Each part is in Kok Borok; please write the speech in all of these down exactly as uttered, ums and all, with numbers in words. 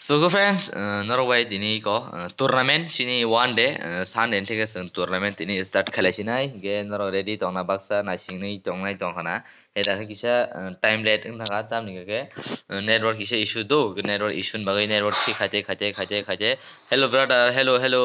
So, good friends, uh, norok bai tini ko, uh, tournament sini one day, uh, Sunday ni theke chwng tournament tini start khlai sinai, hingke norok ready tongna baksa naisingni tongnai tongkhana, he dakhe kisa, uh, time late wngkha, tamni hingke, uh, network kisa issue do, network issue ni bagwi network thik khaite, khaite, khaite, khaite, hello brother, hello, hello,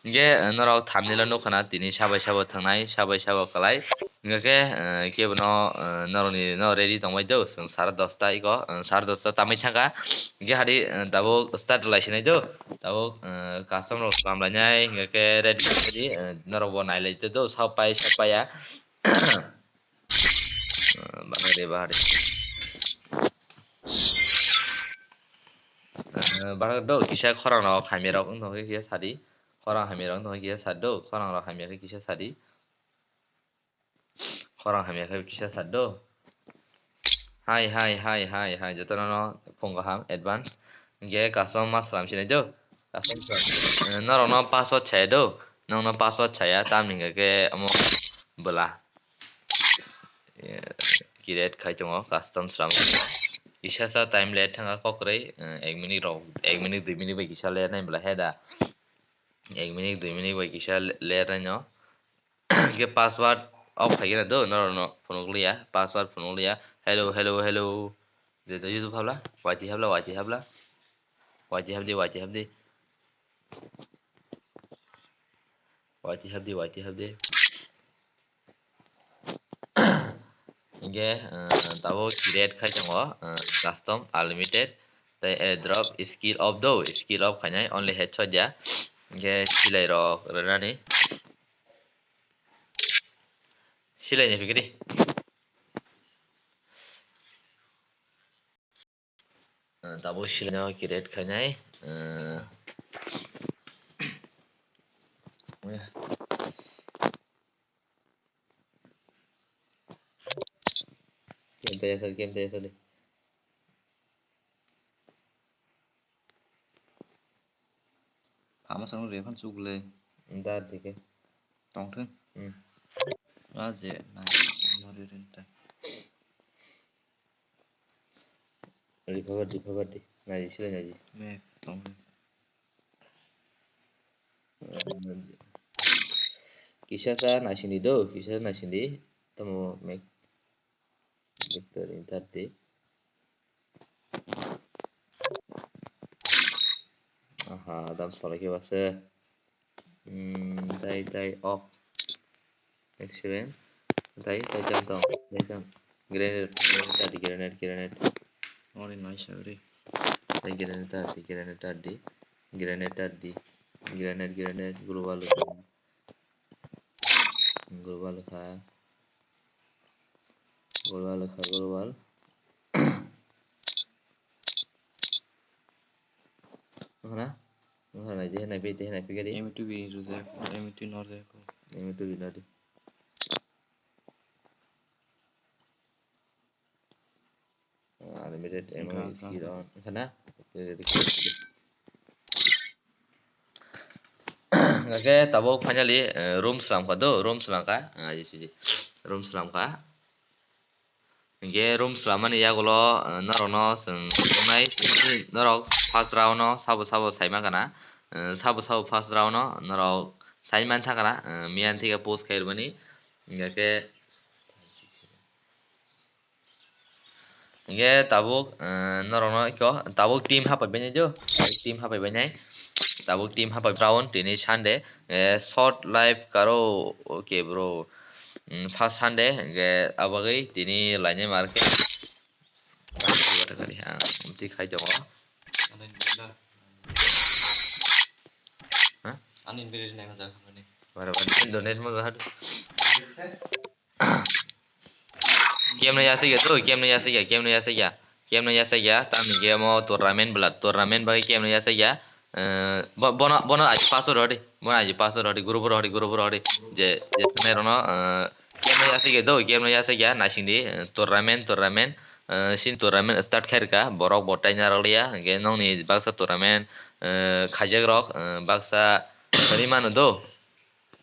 hingke, uh, norok thamnilo nukkhana tini sabai sabo thangnai, sabai sabo kwlai. Hingke, eh, kebo no, eh, norokni no ready tongbai do, chwng sare dosta iko, eh, sare dosta tamwi thangkha. Hingke hari, eh, tabuk start lai sinai do, tabuk, eh, custom rok slam lainai, hingke ready tongbai di, eh, norok bo nailai do, do, sao pai, sao paiya. Eh, bahari, bahari. Eh, bahari do, kisa khorang rok, hamya rok wng tongkhe kisa sadi. Khorang hamya rok wng tongkhe kisa sadi do, khorang rok hamya khe kisa sadi. Khorang hamya khe kisa sat do. Hai, hai, hai, hai, hai, jotono no phung kaham, advance. Hingke custom ma slam sinai do. Custom slam. Eh, norok no password chaya do. Nong no password chaya, tamni hingke omo bwla. Eh, create khai tongo, custom slam. Kisa sa time late thanga kokroi, eh, ek minute rok, ek minute, dui minute bai kisa late nai bwla he da. Ek minute, dui minute bai kisa le-, late nai no. Hingke password off khai khe do, norok no phunuk liya, password phunuk liya. Hello, hello, hello. Je do YouTube habla, Y T habla, Y T habla. Y T habdi, Y T habdi. Y T habdi, Y T habdi. Hingke, eh, tabuk create khai tongo, eh, custom unlimited. Tei airdrop skill off do, skill off khainai only headshot ya. Hingke silai rok rwnani. Silai ni fikri. Eh, tabuk silai no create khainai. Eh, game tei asal, game tei asal di. Phama song re phan chuk le. Da dike. Tong thung. Hmm. A je nai no re rin ta. Recover, recover di. Nai sile nai di. Me tong thung. Kisa sa nai sini do, kisa sa nai sini. Tamo mek. Victor in thirty. Aha, adam solai khe base. Hmm, tai, tai, off. Next seven. Tai, tai, jam tong, tai, jam. Grenade, grenade, tadi, grenade, grenade. Ori nice, ori. Tai, grenade, tadi, grenade, tadi. Grenade, tadi. Grenade, grenade, global. Global kha. Global kha, global. Mana? Mana nai je, nai pe, te, nai pe gari. M two B rujak, M two norjak. M two B nadi. Unlimited ammo skill on. Kana? Oke, tabuk finally, eh, room slam kha do, room slam kha. Ah, isi di. Room slam kha. Hingke room slamani yagulo, eh, norokno chwng tongnai, norok first round no sabo sabo saima kana, eh, sabo sabo first round no norok sai man tha kana, eh, miyan thike post khairmani. Hingke Hingke tabuk, eh, norokno iko, tabuk team hapai bainai jo, team hapai bainai. Tabuk team hapai round tini Sunday, eh, short live karo, okay bro. Mm, first Sunday, hingke abagwi tini lainai market. Tini khai tongo. Ha? Ani beri nai majak hamani. Bara bara donate mo jahadu. Game no yasakya to, game no yasakya, game no yasakya, game no yasakya. Tamni game o tournament bwla, tournament bagwi game no yasakya. Eh, bo-, bono, bono aji password rodi, bono aji password rodi, group rodi, group rodi. Je, je thangnairokno, eh, game no yasakya to, game no yasakya, naisingdi, eh, tournament, tournament, eh, sin tournament start khairwkha, borok bo taina rwliya, hingke nokni baksa tournament, eh, khaijakrok, eh, baksa rimano do.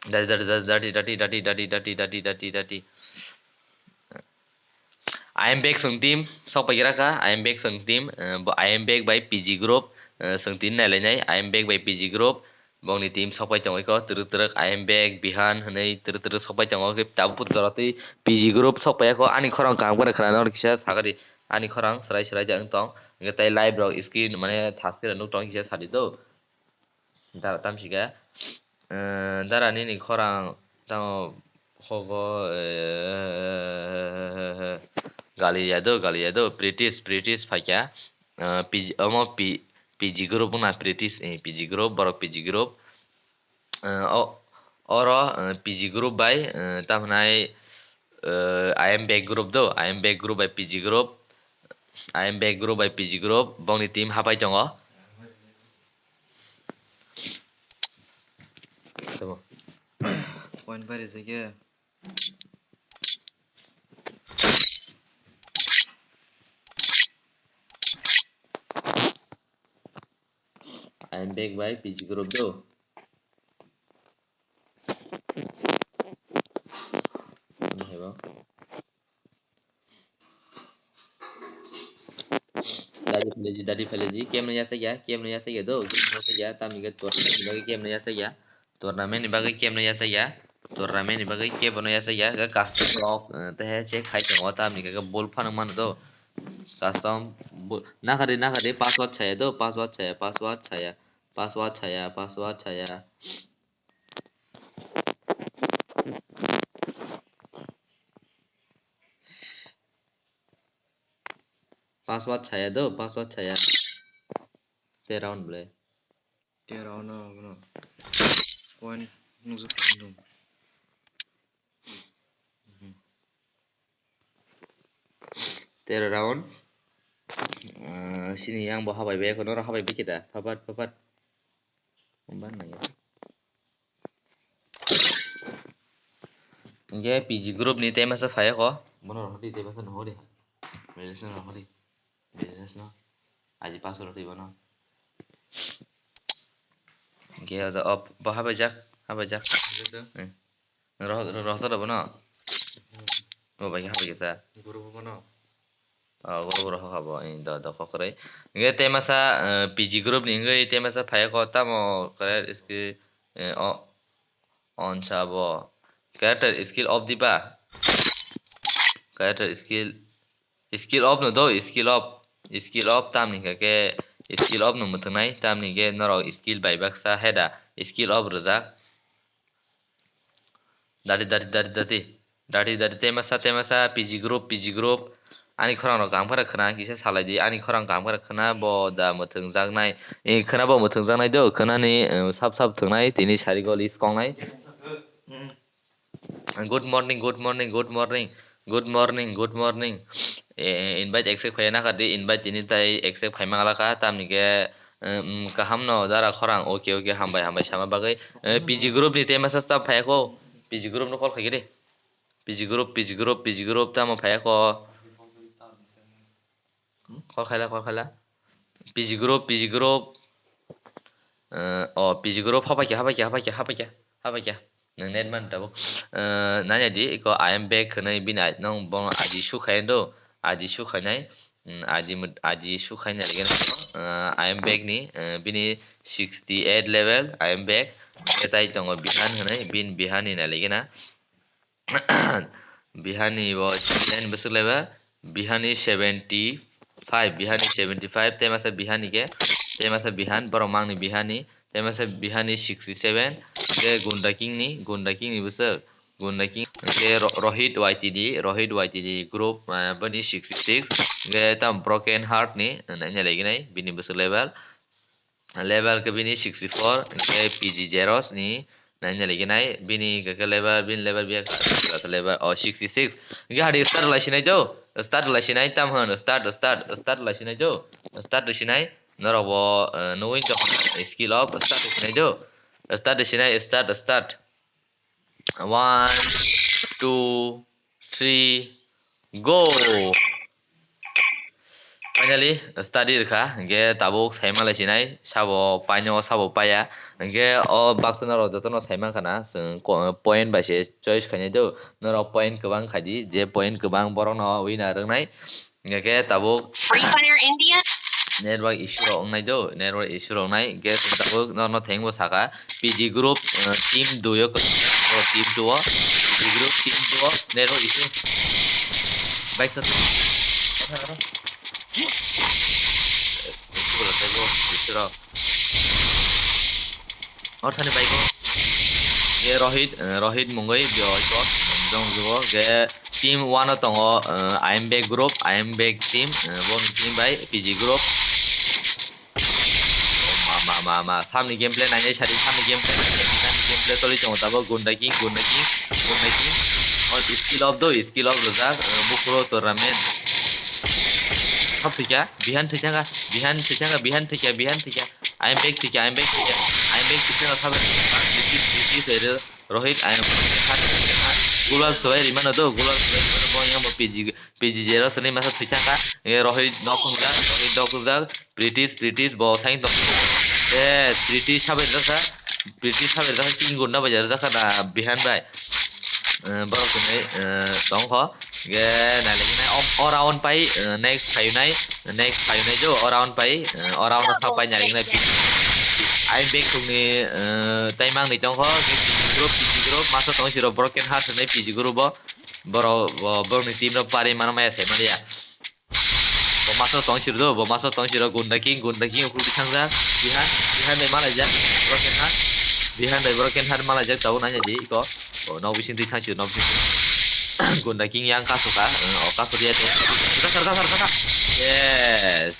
Dati, dati, dati, dati. I am back song team, sok pai gira kha, I am back song team, eh, bo I am back by P G group, Eh, chwng tini nailainai, I am back by P G group. Bongni team sokpai tongwi kho, twrwk twrwk I am back, Bihan hwnwi twrwk twrwk sokpai tongo, khe tabuk jora twi P G group sokpai kho, ani khorang kaham khe khwna nang kisa sakadi, ani khorang swrai swrai de wng tong, hwnkhe tei live rok screen mane thaskhe nuk tong kisa sadi do. Dara tamsika, eh, dara nini khorang tamo hogo, eh, gali ya do, gali ya do, British, British phaikya, eh, P G, omo P, P G group wngna British, eh, P G group, borok P G group. Eh, o, oro, eh, P G group bai, eh, tamo hwnai, eh, I am back group do, I am back group bai P G group, I am back group bai P G group, bongni team hapai tongo. Tamo. Point bai rijak ya. I am back by P G group do. Ano hebo. Dadi phailaidi, dadi phailaidi, kemno yasakya, kemno yasakya do, kemno yasakya, tamni khe tournament ni bagwi kemno yasakya, tournament ni bagwi kemno yasakya, tournament ni bagwi kebono yasakya, khe custom rok, eh, tehe check khai tongo, tamni khe bull phano mano do, custom bu-, nakhadi, nakhadi, password chaya do, password chaya, password chaya, password chaya, password chaya. Password chaya do, password chaya. Te round ble. Te round no, no. Point nukjak tong. Tero round. Ah, sini yang bo habai be, kono habai be kita. Papat, papat. Umban nai. Hingke P G group ni tei masa phai kho. Bono rohor di, tei masa no hori. Business no hori. Business no. Aji paso roti bono. Hingke oja op, bo habai jak, habai jak. Eh. Roh-, roh-, rohor da bono. Bo bai habai kisa. Guru bono. Oh, guru guru hokha bo, eh, do, do, kokroi. Hingke tei masa, eh, P G group ni hingke tei masa phai kho tamo kare iski, eh, o, onsa bo. Character skill of diba. Character skill, skill of no do, skill of, skill of tamni hingke skill of no muthungnai, tamni hingke norok skill bai baksa heda, skill of rwjak. Dati, dati, dati, dati. Dati, dati, temasa, temasa, P G group, P G group. Ani khorang rok kaham khe khwna, kisa salai di. Ani khorang kaham khe khwna, bo da mwthwng jaknai. E, khwna bo mwthwng jaknai do, khwnani, eh, sap sap thwngnai, tini sari goli skong nai. Good morning, good morning, good morning, good morning, good morning. Eh, invite accept khaina kha di, invite tini tai accept khaima laka, tamni khe, eh, mm, kaham no dara khorang, okay, okay, hambai, hambai sama bagwi. Eh, P G group ni tei message ta phai kho, P G group no call khai di. P G group, P G group, P G group tamo phai kho. Call khaila, call khaila. P G group, P G group. Eh, oh, P G group, habai khe, habai khe, habai khe, habai khe, habai khe. Nwng net man tabuk. Eh, nanya di, iko I am back hwnwi bini I, nwng bo I D show khai do, I D show khainai. Mm, I D mut-, I D show khainai rega no. Eh, I am back ni, eh, bini sixty eight level, I am back. Ketai tongo Bihan hwnwi, bin Bihan ni nai legena. Bihani bo sixty nine bwswk laiba, Bihani seventy five, Bihani seventy five, tei masa Bihani khe, tei masa Bihan, borok mangni Bihani, tei masa Bihani sixty seven, khe Gunda King ni, Gunda King ni bwswk, Gunda King, khe Ro-, Rohit Y T D, Rohit Y T D group, ah, bini sixty six, khe tam Broken Heart ni, naina leginai, bini bwswk level. Level khe bini sixty four, hingkhe P G Zeros ni naina leginai, bini khe level, bini level biya level, oh, sixty six. Hingkhe hadi start lai sinai do, start lai sinai tam hwn, start, start, start lai sinai do, start lai sinai. Norok bo, eh, nugwi tong skill of start lai sinai do, start lai sinai, start, start. One, two, three, go. Finally, study rwkha, hingkhe tabuk saima lai sinai, sabo paino, sabo paya. Hingkhe o baksa norok jotono saima khana, chwng ko-, point bai se choice khainai do. Norok point kwbang khaidi, je point kwbang borokno winner rwngnai. Hingkhe tabuk Free Fire India. Network issue rok wngnai do, network issue rok wngnai. Hwnkhe chwng tabuk norno thengbo saka, P G group, eh, team dui o kwchwng, o team two o, P G group team two o network issue. Bike sa. Issue rok taibo, issue rok. Or thani bai ko. Ye Rohit, eh, Rohit mungwi bio iko. Dong jugo ge team one o tongo, eh, I am back group, I am back team, eh, boni team bai P G group. Oh, ma, ma, ma, ma. Samni gameplay nainai sadi, samni gameplay nainai, samni gameplay toli tongo tabuk Gunda King, Gunda King, Gunda King. Oh, skill off do, skill off rojak, eh, buphuru tournament. Sab thwikha, Bihan thwikha, Bihan thwikha, Bihan thwikha, Bihan thwikha. I am back thwikha, I am back thwikha, I am back thwikha, sabai thwikha, British, British area, Rohit, I am back thwikha, thwikha. Gulal swbai rimano do, gulal swbai rimano bo yang bo P G, P G zero sini masa thwikha kha. Eh, Rohit nok wngjak, Rohit nok wngjak, British, British bo sain tong. Eh, British sabai rwkha, British sabai rwkha, king gunda bai rwkha na Bihan bai. Eh, borok kwnwi, eh, tongkho. Ge nailaikhe nai, o, o round pai, eh, next phainai, next phainai jo, o round pai, eh, o round no sapai nailaikhe nai. I am back tongni, eh, tai mangni tongkho, ge P G group, P G group, masa tong siro broken heart hinwi P G group o, borok, bo, borokni team rok pari mano maya sai maliya. Bo masa tong siro do, bo masa tong siro, Gunda King, Gunda King, ukhuk di thangjak, Bihan, Bihan bai malaijak, broken heart, Bihan bai broken heart malaijak, tabuk nanya di, iko. Oh, nok bising twi thang siro, nok bising twi. Gunda King yang kasu kha, eh, oh, kasu dia te. Dakar, dakar, dakar. Yes.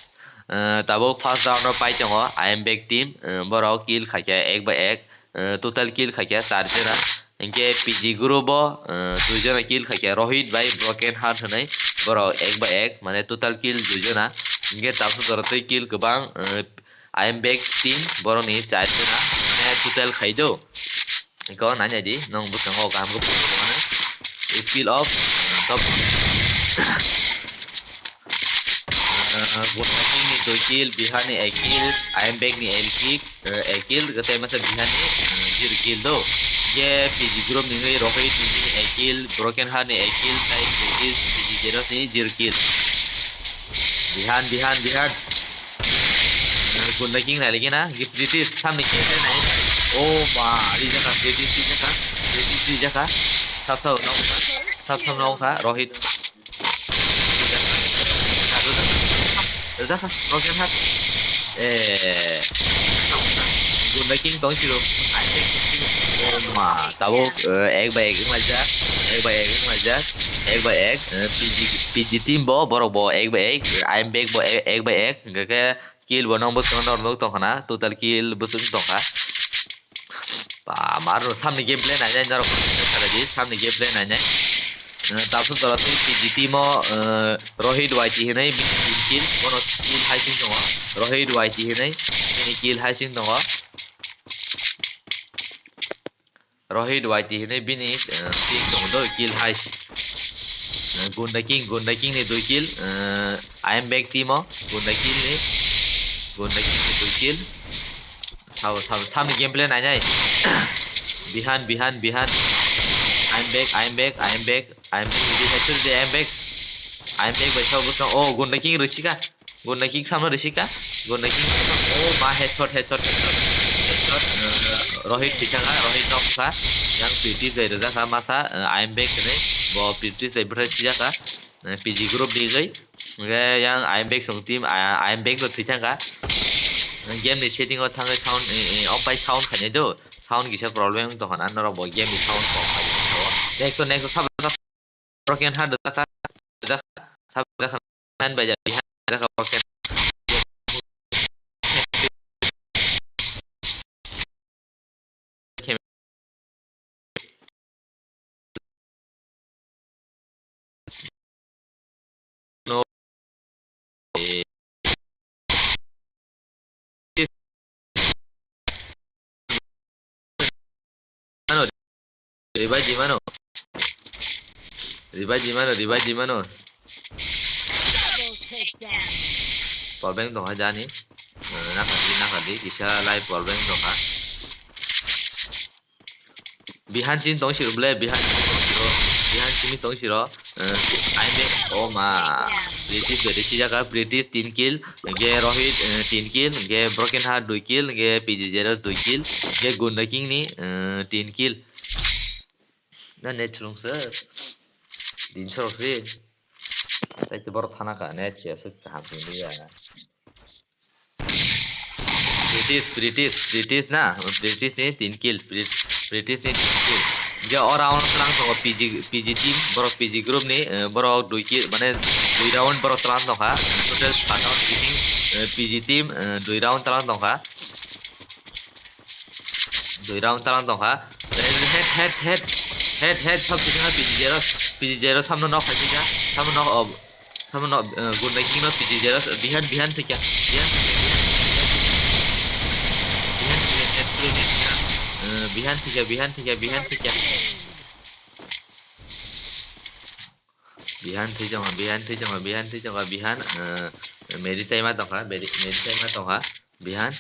Eh, tabuk first round o pai tongo, I am back team, eh, borok kill khaikha ek bai ek, eh, total kill khaikha char jona. Hinkhe P G group o, eh, dui jona kill khaikha Rohit bai broken heart hinwi, borok ek bai ek, mane total kill dui jona. Hinkhe tabuk jora twi kill kwbang, eh, I am back team, borokni char jona, mane total khai do. Iko nanya di, nong bwskango kaham khe buji mano. Skill of, eh, top. Eh, Gunda King ni dui kill, Bihan ni ek kill, I am back ni ek kill, eh, ek kill, tei masa Bihan ni, eh, zero kill do. Ye P G group ni wngwi Rohit ni ek kill, Broken Heart ni ek kill, tei P G, P G zero ni zero kill. Bihan, Bihan, Bihan. Gunda King nai lagi na, British samni khe nai. Oh ma, rijaka, British rijaka, British rijaka. Sab sab nongkha, sab sab nongkha, Rohit. Rijaka, Broken Heart. Eh, Gunda King tong siro. Oh ma, tabuk, eh, ek bai ek wnglaijak, ek bai ek wnglaijak, ek bai ek, eh, P G, P G team bo, borok bo ek bai ek, I am back bo ek, ek bai ek, hingkhe kill bo nong bwskango norok nuk tongkha na, total kill bwswk tongkha. Ba, mar samni gameplay nainai norok, samni gameplay nainai. Eh, tabuk jora twi P G team o, eh, Rohit Y T hinwi bini kill, bono kill hai sing tongo. Rohit Y T hinwi bini kill hai sing tongo. Rohit Y T hinwi bini, eh, kill tongo do, kill hai. Eh, Gunda King, Gunda King ni dui kill, eh, I am back team o, Gunda King ni, Gunda King ni dui kill. Sabo, sabo, samni gameplay nainai. Bihan, Bihan, Bihan. I am back, I am back, I am back, I am back, I am back. I am back bai sabo bwskango. Oh, Gunda King rwsika. Gunda King samno risika. Gunda King samno. Oh, ma headshot, headshot, headshot. Headshot. Eh, Rohit thwikha, Rohit nokha. Yang P T S bai rijak kha masa, eh, I am back hinwi. Bo P T S bai bwthai sijak kha. Eh, P G group digwi. Hingkhe yang I am back song team, ah, I am back no thwi thangkha. Game ni setting o thangwi sound, eh, eh, ompai sound khainai do. Sound kisa problem wng tongkha na norok bo game ni sound kok khainai. Next, next, sab, sab, Broken Heart rwjak kha, rwjak kha, sab rwjak kha, man bai jak, Bihan rwjak kha, Broken. No. Eh. Ano, revive di mano. Revive di mano, revive di mano. Double takedown. Power bank tongkha jani. Eh, nakardi, nakardi, kisa live power bank tongkha. Bihan chini tong siro ble, Bihan chini tong siro, Bihan chini tong siro. Eh, I M X, oh ma. British, British sijaka, British tin kill, ge Rohit, eh, tin kill, ge Broken Heart dui kill, ge P G Zeros dui kill, ge Gunda King ni, eh, tin kill. Na net chulung se. Din chulung se. Tai te borok thana ka net che aswk kaham tongwi ya. British, British, British na, British ni tin kill, Brit-, British ni tin kill. Je o round tlang tongo P G, P G team, borok P G group ni, eh, borok dui kill, mane dui round borok tlang tongkha. Total sat round winning, eh, P G team, eh, dui round tlang tongkha. Dui round tlang tongkha. Head, head, head, head, head, sab sijak P G Zeros, P G Zeros samno nok hai sijak, samno nok, oh, samno nok, eh, Gunda King no P G Zeros, behind, behind thikya, behind, behind, behind, behind thikya, eh, behind thikya, behind thikya, behind thikya. Bihan thwi tongkha, bihan thwi tongkha, bihan thwi tongkha, bihan, eh, meri chaima tongkha, meri, meri chaima tongkha, bihan.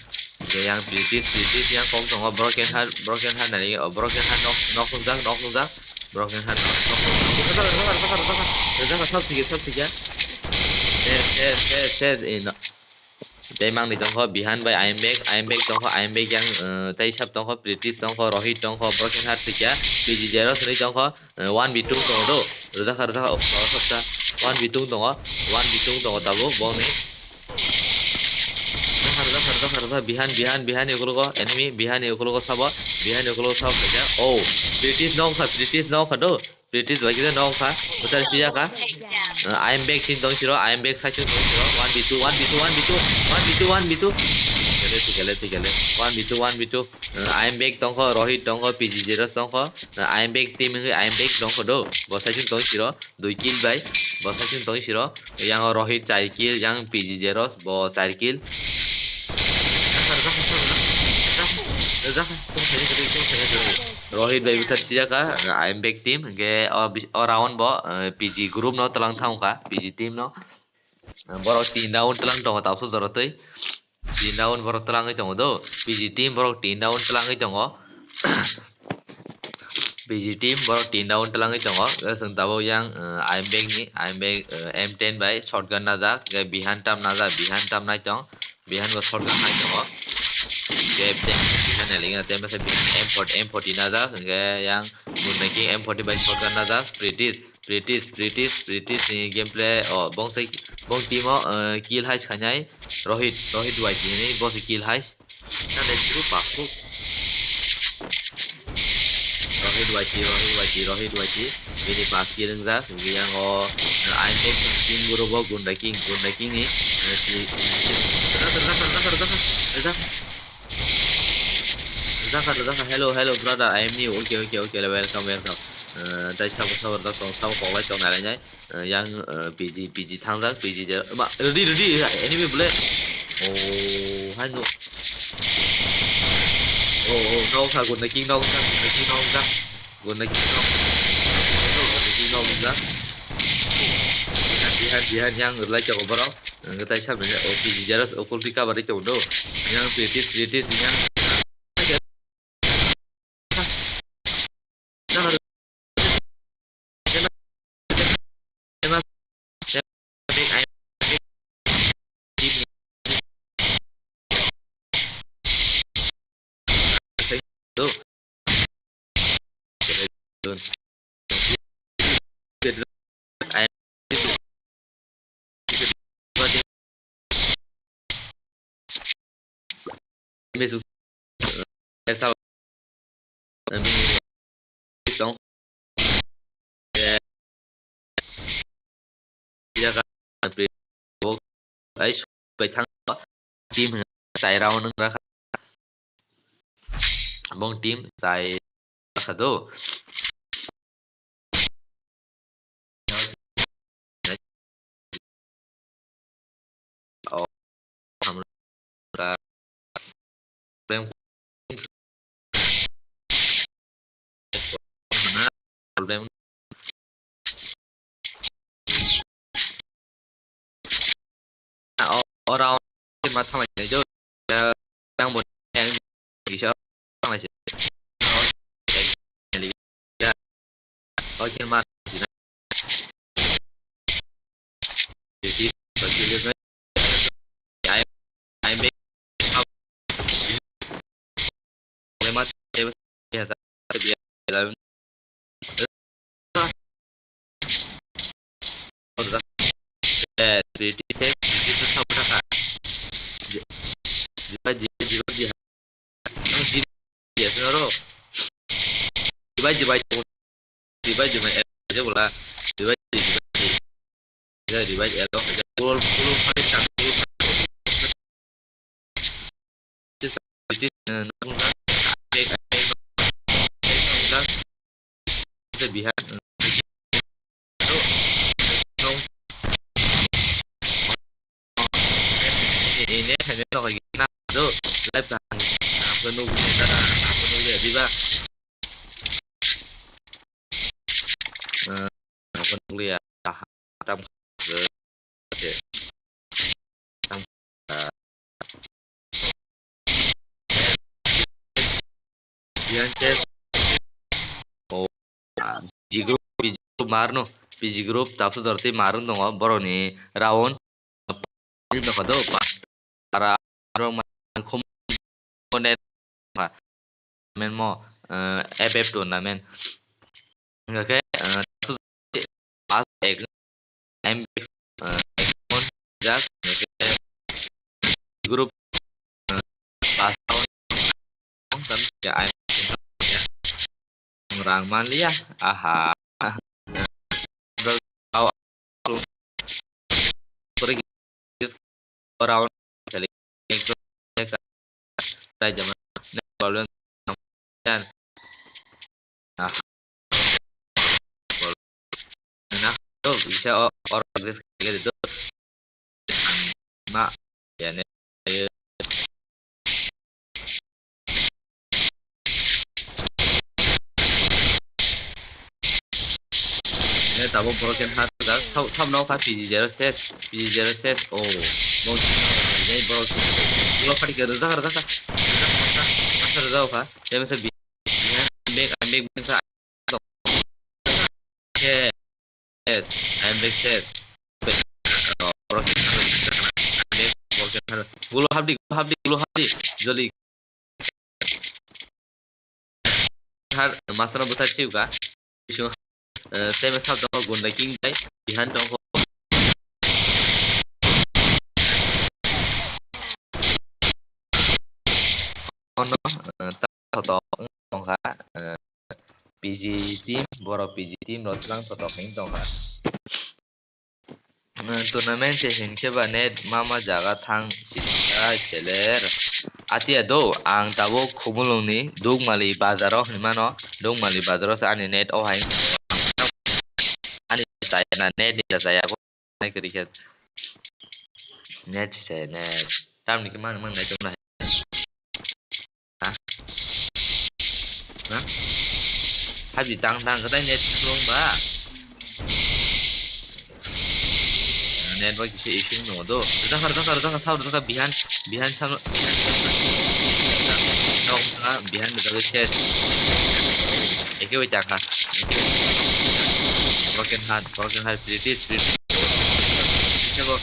Je yang British, British yang kok tongo, Broken Heart, Broken Heart nani, oh, Broken Heart nok, nok nukjak, nok nukjak, Broken Heart nok, nok nukjak. Rwjak, rwjak, rwjak, rwjak, rwjak, sab thikya, sab thikya. Ses, ses, ses, ses, eh, no. Tei mangni tongkho, Bihan bai I M Bag, I M Bag tongkho, I M Bag yang, eh, tei sab tongkho, British tongkho, Rohit tongkho, Broken Heart thikya, P G Zeros hwnwi tongkho, eh, one v two tongkho do, rwjakha, rwjakha, oh, oh, sabta, one v two tongo, one v two tongo tabuk, boni. Rwjakha, rwjakha, rwjakha, rwjakha, Bihan, Bihan, Bihan ni ukologo, enemy, Bihan ni ukologo sabo, Bihan ni ukologo sabo khaijak, oh, British nokha, British nokha do. British bai kisa nokha, bwsari sijaka. Uh, I M Bag team tong siro, I M Bag side tong siro. One v two, one v two, one v two, one v two, one v two. Kele, kele, kele. One v two, one v two. Uh, I M Bag tongkho, Rohit tongkho, P G Zeros tongkho. Uh, I M Bag team wngwi I M Bag tongkho do. Bo side tong siro, dui kill bai. Bo side tong siro. Yang Rohit char kill, yang P G Zeros, bo char kill. Rohit bai bwthar sijaka, I M Bag team, hwnkhe o bis-, o round bo, eh, P G group no twlang thangkha, P G team no. Borok tin round twlang tongo, tabuk jora twi. Tin round borok twlangwi tongo do. P G team borok tin round twlangwi tongo. P G team borok tin round twlangwi tongo. Chwng tabuk yang, eh, I M Bag ni, I M Bag, eh, M ten bai shotgun najak, hwnkhe Bihan tam najak, Bihan tam nai tong. Bihan bo shotgun hai tongo. Jeb tem Bihan elinga tem se Bihan M forty, M forty najak, hwnkhe yang Gunda King M forty bai shotgun najak. British, British, British, British ni gameplay o bong sai bong team o, eh, kill hai sanai Rohit, Rohit Y T ni bo se kill hai. Nang le group a group. Rohit Y T, Rohit Y T, Rohit Y T. Bini pass kill wngjak, hwnkhe yang o, eh, I M Bag team group o Gunda King, Gunda King ni, eh, si, si, rwjak, rwjak, rwjak, rwjak, rwjak. Rwjak, rwjak, hello, hello, brother, I am new. Okay, okay, okay, welcome, welcome. Eh, tei sabo, sabo, rwjak tong, sabo koklai tong nai nai. Eh, yang, eh, P G, P G thangjak, P G je, ma, ready, ready, enemy bole. Oh, hai no. Oh, oh, nokha, Gunda King nokha, Gunda King nokha, Gunda King nokha, Gunda King nokha. Bihan, bihan, bihan, yang rwlai tongo borok. Ang tai sabni, oh, P G Zeros, oh, kulti cover ri tongo do. Yang British, British, yang. Team chai round wng kha. Bong team chai kha do. Problem. O, o round ma thanglai nai jo. Yang bo yang kisa thanglai se. O khe ma. Eh, twenty six, twenty six, jibai, jibai, jibai, jibai, jibai, jibai, jibai, jibai, jibai, jibai, jibai, jibai, jibai, jibai, jibai, jibai, Bihar. Ini hanya no kaya na do live ta ang ko nugwi ta ang ko nugwi diba. Eh, ang ko nugwi ya. Tam. Tam. Yan ches. Oh, P G group, P G group marno, P G group tapsu dorti marno tongo boroni round. Ini nokha do, pa-, para rong ma-, khum-, ne-, ma-, men mo, eh, F F tournament. Hingkha khe, eh, pas ek, M B X, eh, ek mon jak, hingkha khe group, eh, pas round, tam ya, ai, rang manliya, aha. Round problem. Ah. Na, to bisa o-, or progress kaya itu. Ma, ya, ne. Ne, tabuk broken heart jak. Thap, thap no kha P G zero set, P G zero set. Oh, no, ne, borok. Ulo khati ke rwjak, rwjak kha. Rwjak kha. Rwjak kha. Tei masa bi-, bag, bag, bag, bag, bag, I'm back set. Ulo hapdi, hapdi, ulo hapdi. Joldi. Har, masana bwthar chiuka. Bisu, eh, tei bwsa tongo gunda king bai. Bihan tongo. Ono, eh, ta-, to-, tongkha, eh, P G team, borok P G team rok twlang sotok hing tongkha. Tournament se hinkhe ba net mama jaga thang sijak seler. Atia do, ang tabuk Khumulwngni Dukmali bazaro hinmano, Dukmali bazaro se ani net o hai ani chaya na net ni chaya ko nai kwrwi khe net se net. Tamni khe mang mang nai tong lai. Ha? Ha? Habi tang tang katai net slong ba? Net ba kisa issue no do. Dakar, dakar, dakar, sab dakar, bihan, bihan sam, bihan sam, bihan dakar set. Eke bai tang ha. Broken heart, broken heart, pretty, pretty. Kisa bo.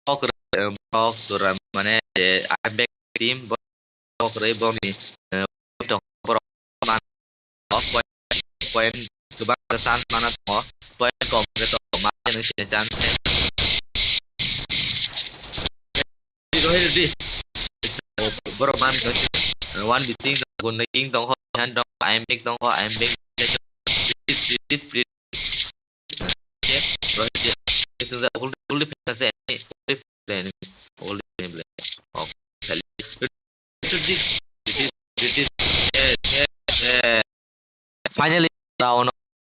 Kok rw-, eh, kok rw-, mane, eh, I'm back team, bo-, kok rw-, boni, eh, tong, borok man, oh, point, point, kwbang chance mana tongo, point kom khe tongo, ma, nung sini chance. Rohit Reddy. Borok man, eh, one meeting, gun king tongkho, hand tongkho, I'm back tongkho, I'm back. Please, please, please. Finally, round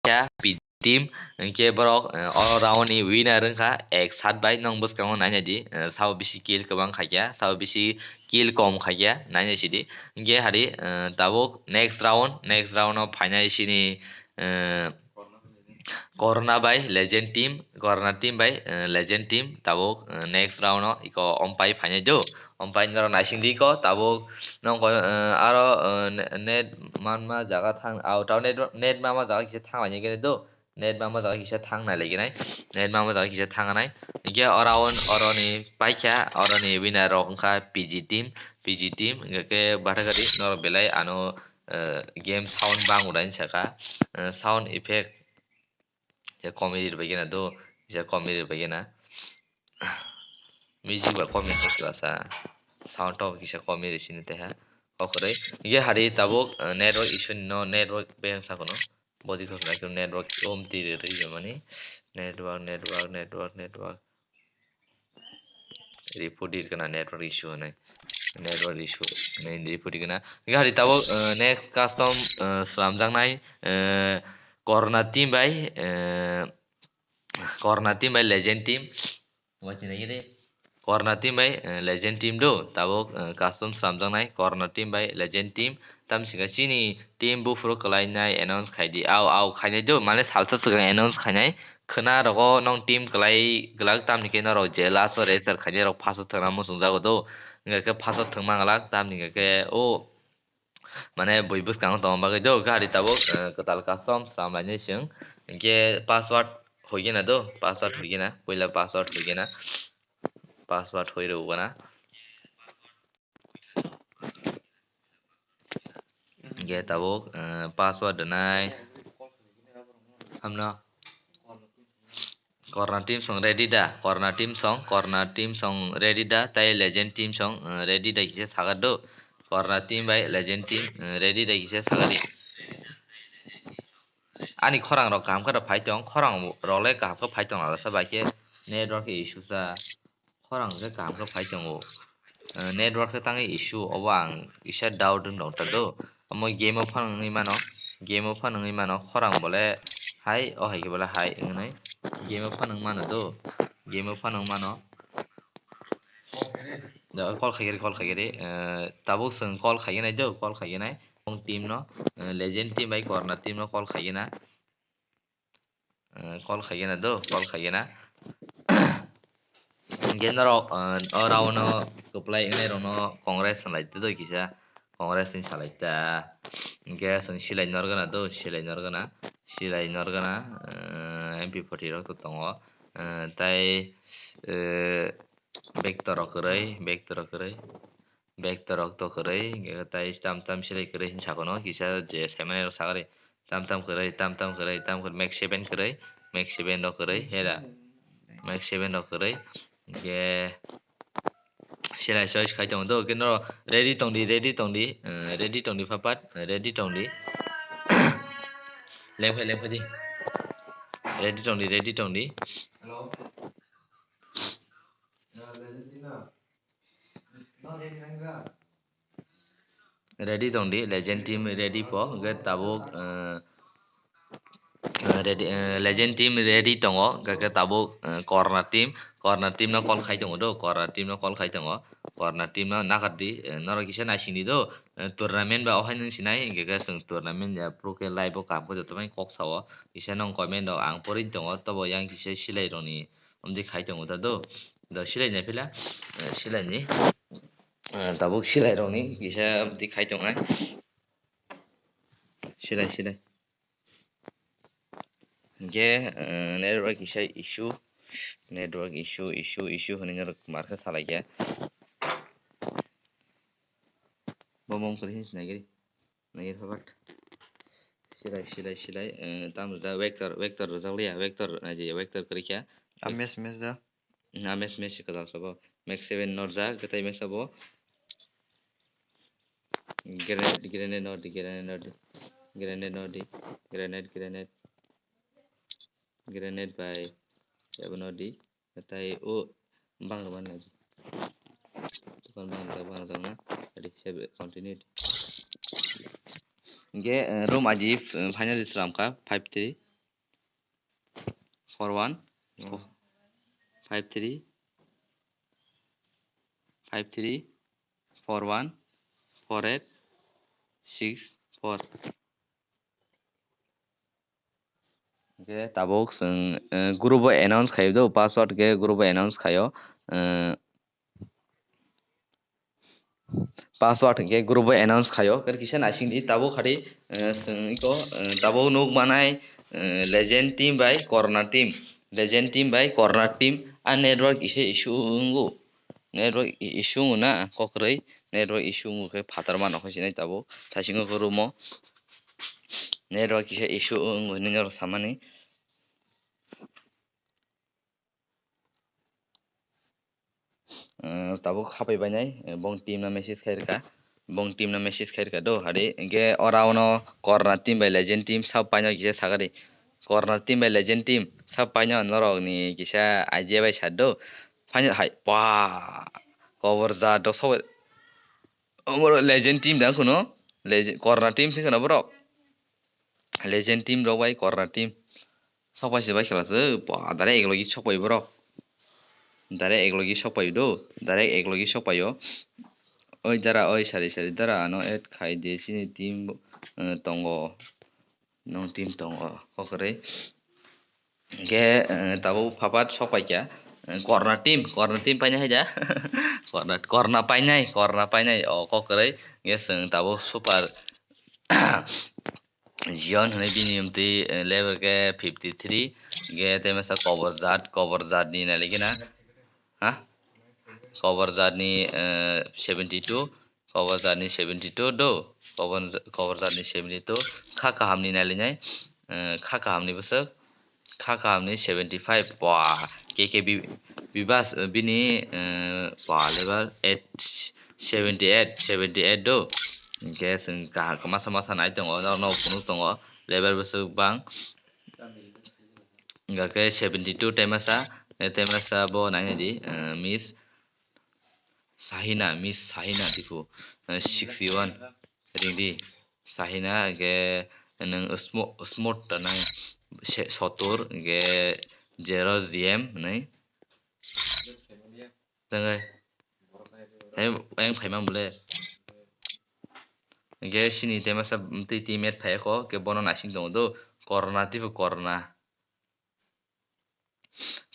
kha P G team, hinkhe borok, eh, o round ni winner wngkha ek sat bai. Nong bwskango nainai di, eh, sao bisi kill kwbang khaikha, sao bisi kill kom khaikha, nainai sidi. Hinkhe hari, eh, tabuk next round, next round o phainai sini, eh, Corona bai Legend team, Corona team bai, eh, Legend team tabuk, eh, next round o iko ompai phainai do. Ompai norok naising di ko tabuk nong ko, eh, aro, eh, ne-, net manma jaga thang, out net, net manma jaga kisa thang lainai khe do. Net mama jaga kisa thang nai lagi nai. Net mama jaga kisa thang nai. Hingke oro on, oroni paikha, oroni winner rok wngkha P G team, P G team, hingke ke bathakari norok belai ano, eh, game sound bang udain saka, eh, sound effect kisa komi ri bai gana do, kisa komi ri bai gana. Music ba komi khe klasa. Sound to kisa komi ri sini teha. Okhoroi. Ye hari tabuk, eh, network issue ni no, network beng sa kono. Body ko khlai khe network om ti ri ri mani. Network, network, network, network. Report dir kana network issue hanai. Network issue hanai report dir kana. Ye hari tabuk, eh, next custom, eh, slamjaknai, eh, Corona team bai, eh, Corona team bai Legend team. Waithina gini. Corona team bai, eh, Legend team do. Tabuk, eh, custom slamjaknai Corona team bai Legend team. Tamsika chini team buphuru kwlainai announce khaidi. Au, au, khainai do. Mane salsa swkang announce khainai. Khwna rogo nong team kwlai glak tamni khe norok je last o register khainai rok first o thwngna muchungjago do. Hwnkhe first o thwngma glak tamni khe o Mane bui bwskango tongma bagwi do, gari tabuk, eh, kwtal custom slam lainai chwng. Hinkhe password hoigena do, password hoigena, puila password hoigena. Password hoi rwgana. Hinkhe tabuk, eh, password rwnai. Hamno. Corona team song ready da? Corona team song, Corona team song ready da? Tai Legend team song, eh, ready da kisa sagar do? Corona team bai Legend team, eh, ready da kisa sagar di. Ani khorang rok kaham khe rok phai tong, khorang rok le kaham khe phai tong, alasa bai khe network issue sa. Khorang khe kaham khe phai tongo. Eh, network khe tangwi issue, obo ang kisa doubt wng tong ta do. Omo game o phano wngwi mano, game o phano wngwi mano, khorang bole hai, o hai khe bole hai wngnai. Game o phano wng mano do, game o phano wng mano. Da, call khaigiri, call khaigiri. Eh, tabuk chwng call khaigenai do, call khaigenai. Bong team no, eh, Legend team bai Corona team no call khaigena. Eh, call khaigena do, call khaigena. Hinkhe norok, eh, o round o kwplai wngnai rokno Congress salai twi do kisa, Congress ni salai ta. Hinkhe chwng silai norgana do, silai norgana, silai norgana, eh, M P forty rok to tongo. Eh, tai, eh, vector rok kwrwi, vector rok kwrwi. Vector rok to kwrwi, hinkhe tai tam tam silai kwrwi hinwi sakono, kisa je saimani rok sagari, tam tam kwrwi, tam tam kwrwi, tam kwrwi, Max seven kwrwi, Max seven rok kwrwi, hera, Max seven rok kwrwi, hinkhe silai choice khai tongo do, hinkhe norok ready tongdi, ready tongdi, eh, ready tongdi phapat, ready tongdi, lengphai, lengphai di, ready tongdi, ready tongdi. Ready tongdi, Legend team ready po, hwnkhe tabuk, eh, eh, ready, eh, Legend team ready tongo, hwnkhe tabuk, eh, Corona team, Corona team no call khai tongo do, Corona team no call khai tongo, Corona team no nakardi, eh, norok kisa naisingdi do, eh, tournament ba ohai nung sinai, hwnkhe khe chwng tournament ya pro khe live o kaham khe joto bai kok sao, kisa nong comment rok ang porwi tongo, tobo yang kisa silai rokni omtwi khai tongo ta do, do silai nai phila, eh, silai ni. Ah, tabuk silai rokni kisa amtwi khai tongnai. Silai, silai. Hinkhe, ah, network kisa issue, network issue, issue, issue hinwi norok mar khe salai kha. Bo mung kwrwi hinwi sinai giri. Nai phapat. Silai, silai, silai. Eh, tamo ja vector, vector rwjak liya, vector, nai di, vector kwrwi kha. Ames, mes da. Ames, mes kwtal sabo. Max seven norjak, kwtai mes sabo. Grenade, grenade nordi, grenade nordi. Grenade nordi, grenade, grenade. Grenade bai, abo nordi. Tai o bang rwmani nai. Tokon bang rwjak, bang rwjak na. Adi, save, continue. Hinkhe, eh, room aji, eh, finally slam kha, five three, four one, five three, five three, four one, four eight, six four. Hwnkhe tabuk chwng, eh, group o announce khaio do, password khe group o announce khaio. Eh, password hwnkhe group o announce khaio. Khe kisa naisingdi tabuk hari, eh, chwng iko, eh, tabuk nuk manai, eh, Legend team bai Corona team, Legend team bai Corona team, a network ise issue wngo, network i-, issue wngo na, kokroi network issue wngo khe phatar mano khe sinai tabuk, thaisingo khe room o network kisa issue wngo hinwi norok samani. Eh, tabuk hapai bainai, eh, bong team no message khai rwkha, bong team no message khai rwkha do, hari hwnkhe ora ono Corona team bai Legend team sab paino kisa sakari, Corona team bai Legend team sab paino norok ni kisa idea bai sa do, paino hai pa kobor ja do sobo. Omo Legend team da kuno, Legend, Corona team se kuno borok. Legend team rok bai Corona team. Sok pai se bai khe la se, ba, direct eklogi sok pai borok. Direct eklogi sok pai do, direct eklogi sok pai o. Oi dara, oi sari sari dara, ano add khai de, sini team, eh, tongo. Nong team tongo, kokroi. Hingke, eh, tabuk phapat sok paikha, eh, Corona team, Corona team painai hai da. Corona, Corona painai, Corona painai, o kokroi. Hingke chwng tabuk super Zion hwnwi bini mtwi, eh, level khe fifty three, hingke tei masa Kobor Jat, Kobor Jat ni nailikhe na. Ha? Kobor Jat ni, eh, seventy two, Kobor Jat ni seventy two do, Kobor, Kobor Jat ni seventy two, kha kaham ni nailinai, eh, kha kaham ni bwswk, kha kaham ni seventy five, ba, K K B, Bibas, eh, bini, eh, ba, level eight, seventy eight, seventy eight do, hingke chwng kaha-, masa masa nai tongo, norok no phunuk tongo, level bwswk bang, hingkha khe seventy two tei masa, eh, tei masa bo nai di, eh, Miss, Sahina, Miss Sahina Dipu, eh, sixty one, ring di. Sahina, hingke nwng Smo-, Smart ta nai, se-, sotur, hingke zero G M hwnwi. Tangkai. Hai, ayang phaimang bole. Hingke sini tei masa twi teammate phai kho, hingke bono naising tongo do. Corona, Dipu Corona.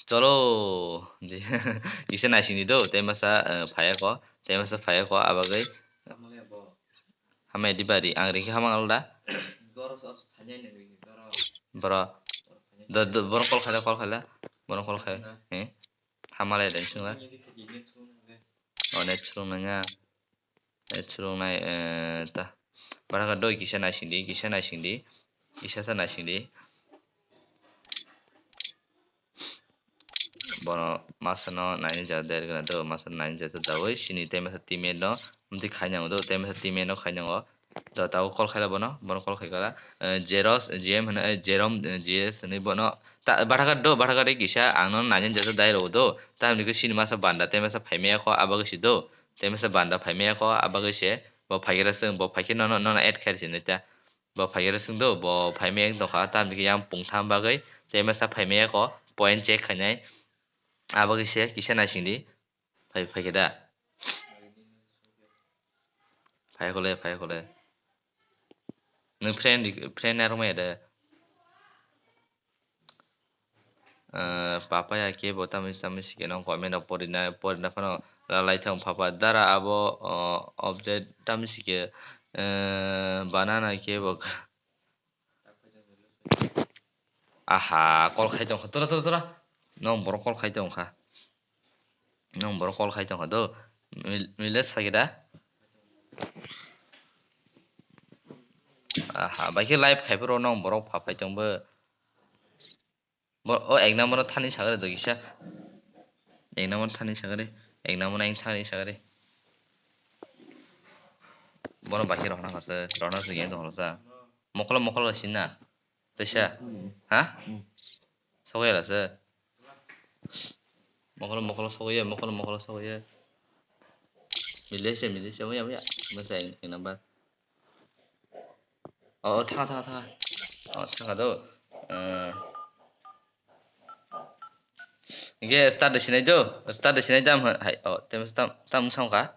Cholo, di, kisa naising di do, tei masa, eh, phai kho, tei masa phai kho, abagwi. Hamya di bari, ang ringkhe hamang alda. Boro, do, do, boro call khaila, call khaila, boro call khai, eh, hamalai da sungla. O net sung nanga. Eh, chwrwngnai, eh, ta. Baraka doi kisa naising di, kisa naising di, kisa sa naising di. Bono masa no naini ja der gana do, masa no naini ja dawi sini tei masa teammate no mtwi khainang do, tei masa teammate no khainang o. Do tabo call khaila bono, bono call khaikala, eh, Jeros, J M hwno, eh, Jerom, eh, J S hwnwi bono ta, bathakar do, bathakar de kisa ang no naini ja dai rw do, tamni khe sini masa banda tei masa phaimaya kho, abo khe si do. Tei masa banda phaimaya kho, abagwi se bo phaikhe swng, bo phaikhe nono, nono add khairi sinai ta. Bo phaikhe swng do, bo phaimaya wng tongkha, tamni khe yang pungtham bagwi tei masa phaimaya kho, point check khainai. Abagwi se kisa naising di. Phai, phaikhe da? Phai khole, phai khole. Nwng friend, friend narwkmaya de? Ah, papa ya kebo tamni, tamni sike no comment rok porina, porina phano lalai thang papa. Dara abo, oh, object tamni sike, eh, banana kebo. Aha, call khai tongkha. Tora, tora, tora. Nong borok call khai tongkha. Nong borok call khai tongkha do. Mil-, mile sagi da. Aha, bai khe live khai phuru nong borok pha phai tong bo. Bo, o ek number no thani sagre do kisa. Ek number thani sagre. Ek number no thani sagre. Bono bai khe rohna khasa, rohna se yang tong sa. Mokolo, mokolo sina. Teisa. Ha? Sokya la se. Mokolo, mokolo sokya, mokolo, mokolo sokya. Mile se, mile se, oya, oya. Masa ek number. Oh, oh, thanga, thanga, thanga. Oh, thanga do. Eh. Hingke start de sinai do. Start de sinai dam hai. Oh, tem tam, tam song ka.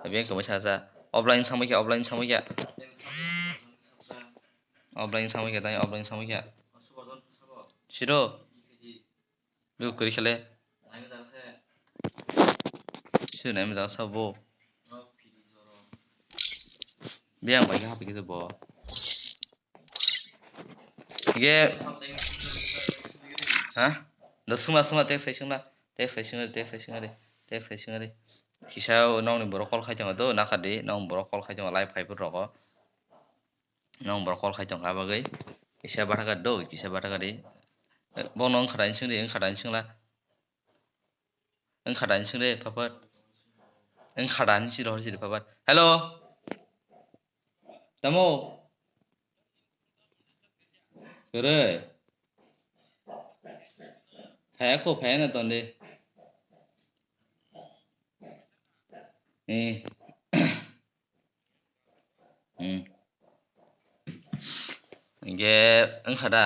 Abi yang kemai sa sa. Offline samai kya, offline samai kya. Offline samai kya, tanya offline samai kya. Siro. Lu kuri khale. Sir nai mjang sa bo. Biyang bai kha hapikhe bo. Ge, ha? Da sungla, sungla, text hai sungla. Text hai sungla, text hai sungla de. Text hai sungla de. Kisa nongni borok call khai tongo do, nakardi, nong borok call khai tongo, live khai phuru rogo. Nong borok call khai tongkha bagwi. Kisa bathakar do, kisa bathakar di. Bono wngkha da sungdi, wngkha da sungla. Wngkha da sungdi, phapat. Wngkha da sungdi, rohor sidi, phapat. Hello? Tamo? Kwrwi? Phaya ko, phaya na ton de. Eh. Hmm. Hingke wngkha da,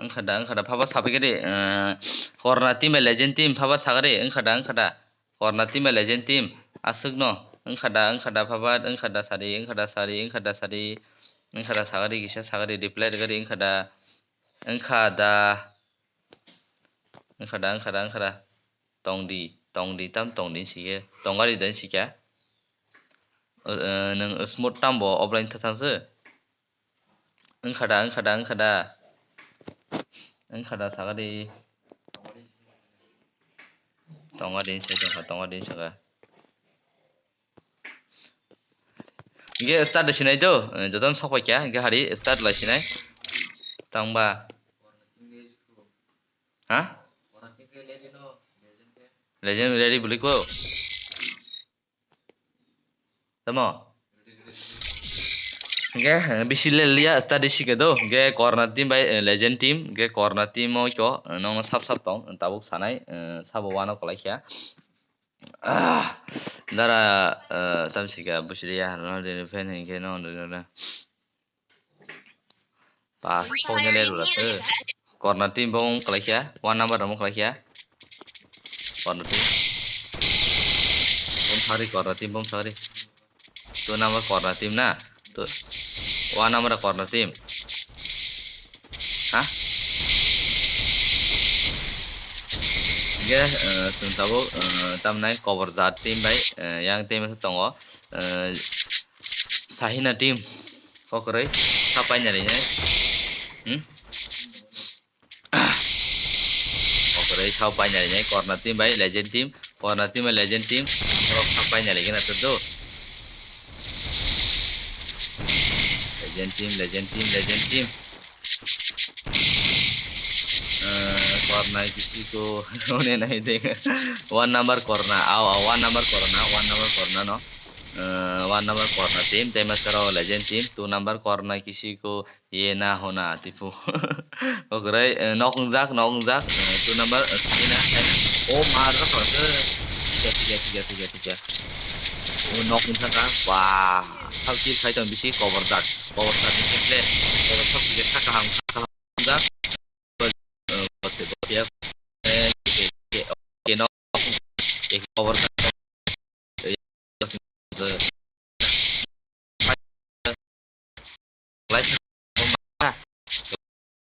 wngkha da, wngkha da, phaba sabai khe di, eh, Corona team bai Legend team phaba sakari, wngkha da, wngkha da. Corona team bai Legend team aswkno wngkha da, wngkha da, phabat wngkha da sari, wngkha da sari, wngkha da sari, wngkha da sagari, kisa sagari reply rwgari, wngkha da, wngkha da, wngkha da, wngkha da, wngkha da. Tongdi, tongdi, tam tongdi sikhe, tongari dan sikha. Eh, nwng smooth tambo offline tha thangse. Wngkha da, wngkha da, wngkha da. Wngkha da, sakadi. Tonga din se, tongkha, tonga din saka. Hingke start de sinai do, eh, jotono sok paikha, hingke hari start lai sinai. Tangba. Ha? Legend ready bwlwi ko. Tamo? Hingke, eh, bisi le liya study sike do. Hingke Corona team bai, eh, Legend team. Hingke Corona team o kyo, eh, nongno sap sap tong, tabuk sanai, eh, sabo wano kwlai kha. Ah, dara, eh, tam sika, busri ya, Ronaldo ni fan hingke no, no, no, no. Pas, kok ni le rula te. Corona team bong kwlai kha, one number bong kwlai kha. Corona team. Bong sagri, Corona team bong sagri. Two number Corona team na. Two, one number Corona team. Ha? Ge, eh, chwng tabuk, eh, tamnai Kobor Jat team bai, eh, yang team tongo. Eh, Sahina team. Kokroi, sapai nari ne. Hmm? Kokroi, sapai nari ne. Corona team bai Legend team. Corona team bai Legend team. Borok sapai nari gana to do. Legend team, Legend team, Legend team. Eh, Corona kisi ko, one nai de. One number Corona, aw, aw, one number Corona, one number Corona no. Eh, one number Corona team, tei master o Legend team, two number Corona kisi ko, ye na hona, tipu. Okrai, eh, nok wngjak, nok wngjak, eh, two number, eh, Sahina, Sahina. Oh, mar da khorok, eh. Tiga, tiga, tiga, tiga, tiga. Oh, nok wngkha ka, wah. Thao kill khai tong bisi Kobor Jat. Kobor Jat ni gameplay. Kobor Jat ni saka ham, saka ham wngkha. Eh, bote, bote, eh, ke, ke, ke, no. Ke Kobor Jat. Eh,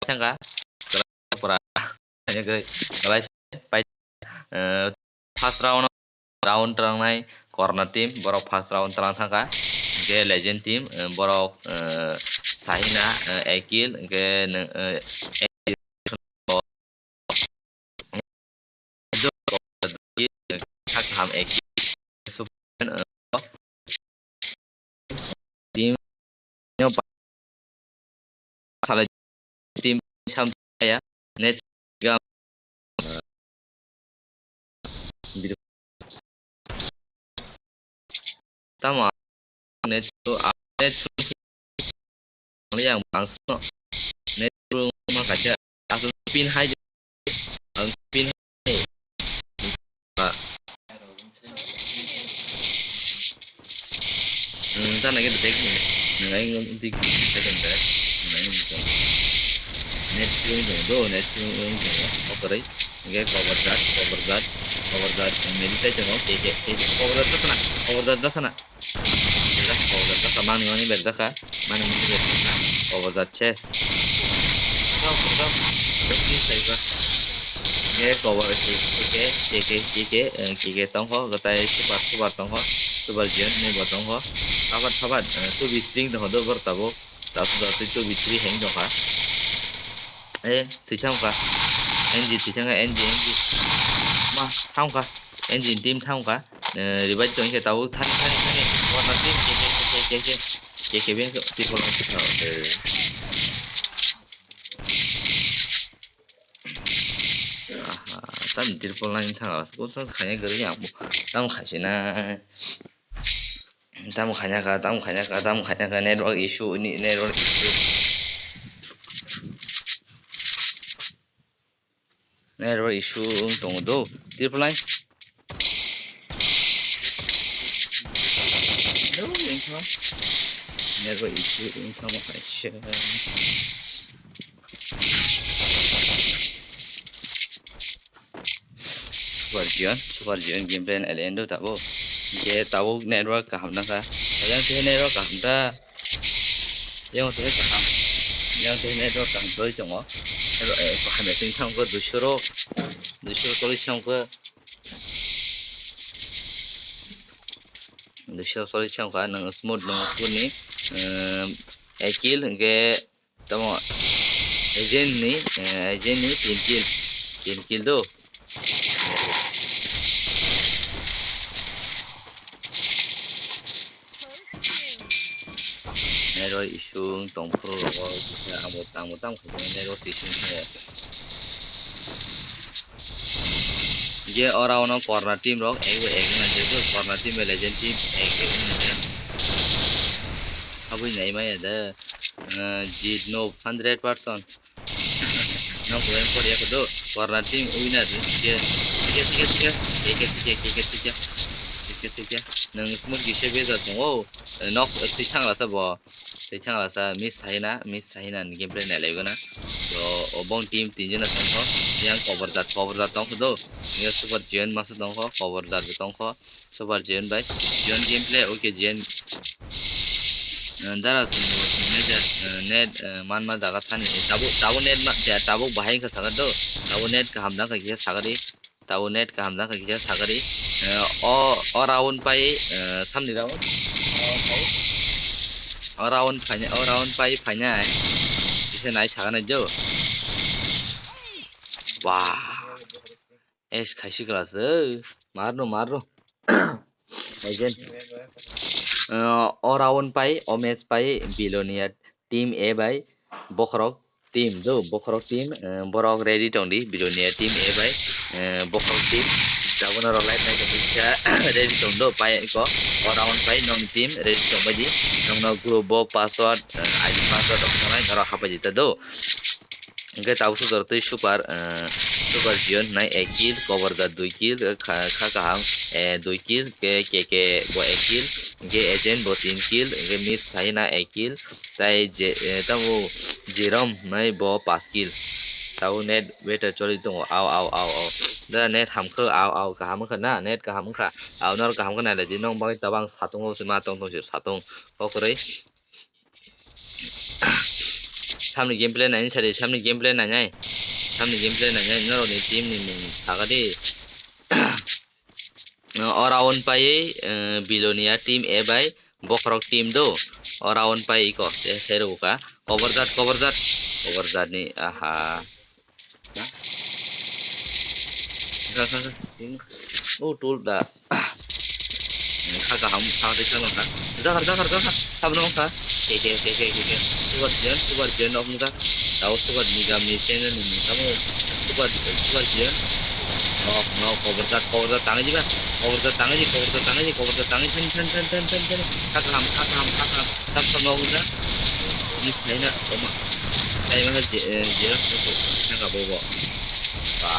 Thangka, pura, pai, eh, first round, round trangnai Corona team, borok first round trang thangka, hingke Legend team, eh, borok, eh, Sahina, eh, Ekil, hingke, eh, Sak kaham ek team salai team sam ya net gam. Tamo net to net yang bangso net ma kaisa asal pin hai ang pin hai. Ang ta nagi detek ni ngai ngom dik detek ni ngai ngom. Net yung do net yung do. Operai. Ngai Kobor Jat, Kobor Jat, Kobor Jat, meditate mo, ke, ke, ke, Kobor Jat sana, Kobor Jat sana. Berdak, Kobor Jat ka, mani, mani berdak ka, mani, mani berdak ka, Kobor Jat chest. Kau, kau, kau. Ini saya ka. Ngai Kobor Jat, ke, ke, ke, ke, eh, ke, ke tongkho, gatai super, super tongkho, super jion, ni bo tongkho. Sabat, sabat, eh, tu bi string tongkho, do bor tabo. Tasu da tei two bi three heng tongkha. Eh, si thangkha. N G si thangkha, N G, N G. Ma, thangkha. N G team thangkha. Eh, revive tongkhe tabuk thani, thani, thani. Warna team, ke, ke, ke, ke, ke, ke. Ke, ke, beng, triple line thangkha. Eh. Aha, tam triple line thangkha. Kusong khanya gari yang. Tam khasina. Tamo khaina kha, tamo khaina kha, tamo khaina kha, network issue ni, network issue. Network issue wng tongo do, triple line. Network issue wng tamo kaisa. Super Jion, Super Jion gameplay nailaindo tabuk. Hingke tabuk network kaham nangkha. Yang tei network kaham ta. Yang tei kaham. Yang tei network kaham tei tongo. Ero, eh, kaham ya tei thangkha duisho rok. Duisho rok tei thangkha. Duisho rok tei thangkha nang smooth nang smooth ni. Eh, ekil hingke Tamo agent ni, eh, agent ni tin kill, tin kill do. Nero isung tongphuru rogo kisa amo tamo tamo khaisa nero sising thango. Je ora ono corner team rok ego ego na je corner team bai legend team ego ego na je. Abui nai maya da. Eh, jit no hundred percent. No problem kori ya kudu. Corner team winner. Sige, sige, sige, sige. Sige, sige, sige, sige. Sige, sige. Nang smooth gise beza tongo. Eh, nok, eh, twi thang lasa bo. Twi thang lasa miss sahina, miss sahina ni gameplay nai laigo na. So, obong team tinjona tongkho. Yang cover jat, cover jat tongkho do. Yang super giant masa tongkho, cover jat tongkho. Super Jion bai. Jion gameplay, okay, Jion. Eh, dara sung bo sung net, eh, net, eh, manma jaga thani. Eh, tabuk, tabuk net ma, ya, tabuk bahai wngkha sakha do. Tabuk net kaham jang kha kisa sakari. Tabuk net kaham jang kha kisa sakari. Eh, o, o round pai, eh, samni round. O, o round phaina, o round pai phainai. Kisa nai sakha nai do. Wah. Es khaisi klas, eh, marno, marno. Agent. Eh, o round pai, o match pai, Bilonia team A bai, bokhorok team, do, bokhorok team, eh, borok ready tongdi, Bilonia team A bai, eh, bokhorok team, jabona rok live nai tongdi, kisa ready tong do, pai ko, o round pai, nong team ready tong bai di, nong no group bo password, eh, I D password rok nai norok hapai di ta do. Hingke tabuk sojor twi super, eh, super Jion hinai ek kill, cover jat dui kill, eh, kha, kha kaham, eh, dui kill, ke, ke, ke bo ek kill, hingke agent bo tin kill, hingke miss sahina ek kill, tai je, eh, tabuk Jerome hinai bo pas kill. Tabuk net better choli tongo, au, au, au, au. Da net hamkhe, au, au, kaham wngkha na, net kaham wngkha. Au, norok kaham khe nailai di, nong bagwi tabang satung o se ma tong tong se satung. Kokroi. Samni gameplay naini sadi, samni gameplay nainai. Samni gameplay nainai, norokni team ni mung sagadi. O round pai, eh, Bilonia team A bai, bokhorok team do. O round pai iko, se, se ruka. Cover jat, cover jat. Cover jat ni, aha. Sa, sa, sa. Oh, tool da. Kha kaham, kha tei kha nang kha. Jakar, jakar, jakar. Sabo nang kha. Ke, ke, ke, ke, ke, ke. Super Jion, Super Jion nok nang kha. Tao Super Nigam ni channel ni mung tamo. Super, Super Jion. Nok, nok, cover jat, cover jat, tangi jiba. Cover jat, tangi ji, cover jat, tangi ji, cover jat, tangi, than, than, than. Kha kaham, kha kaham, kha kaham. Tam tam nok nang kha. Ni khaina, oma. Khaima kha je, eh, jera, nang kha bobo. Ba,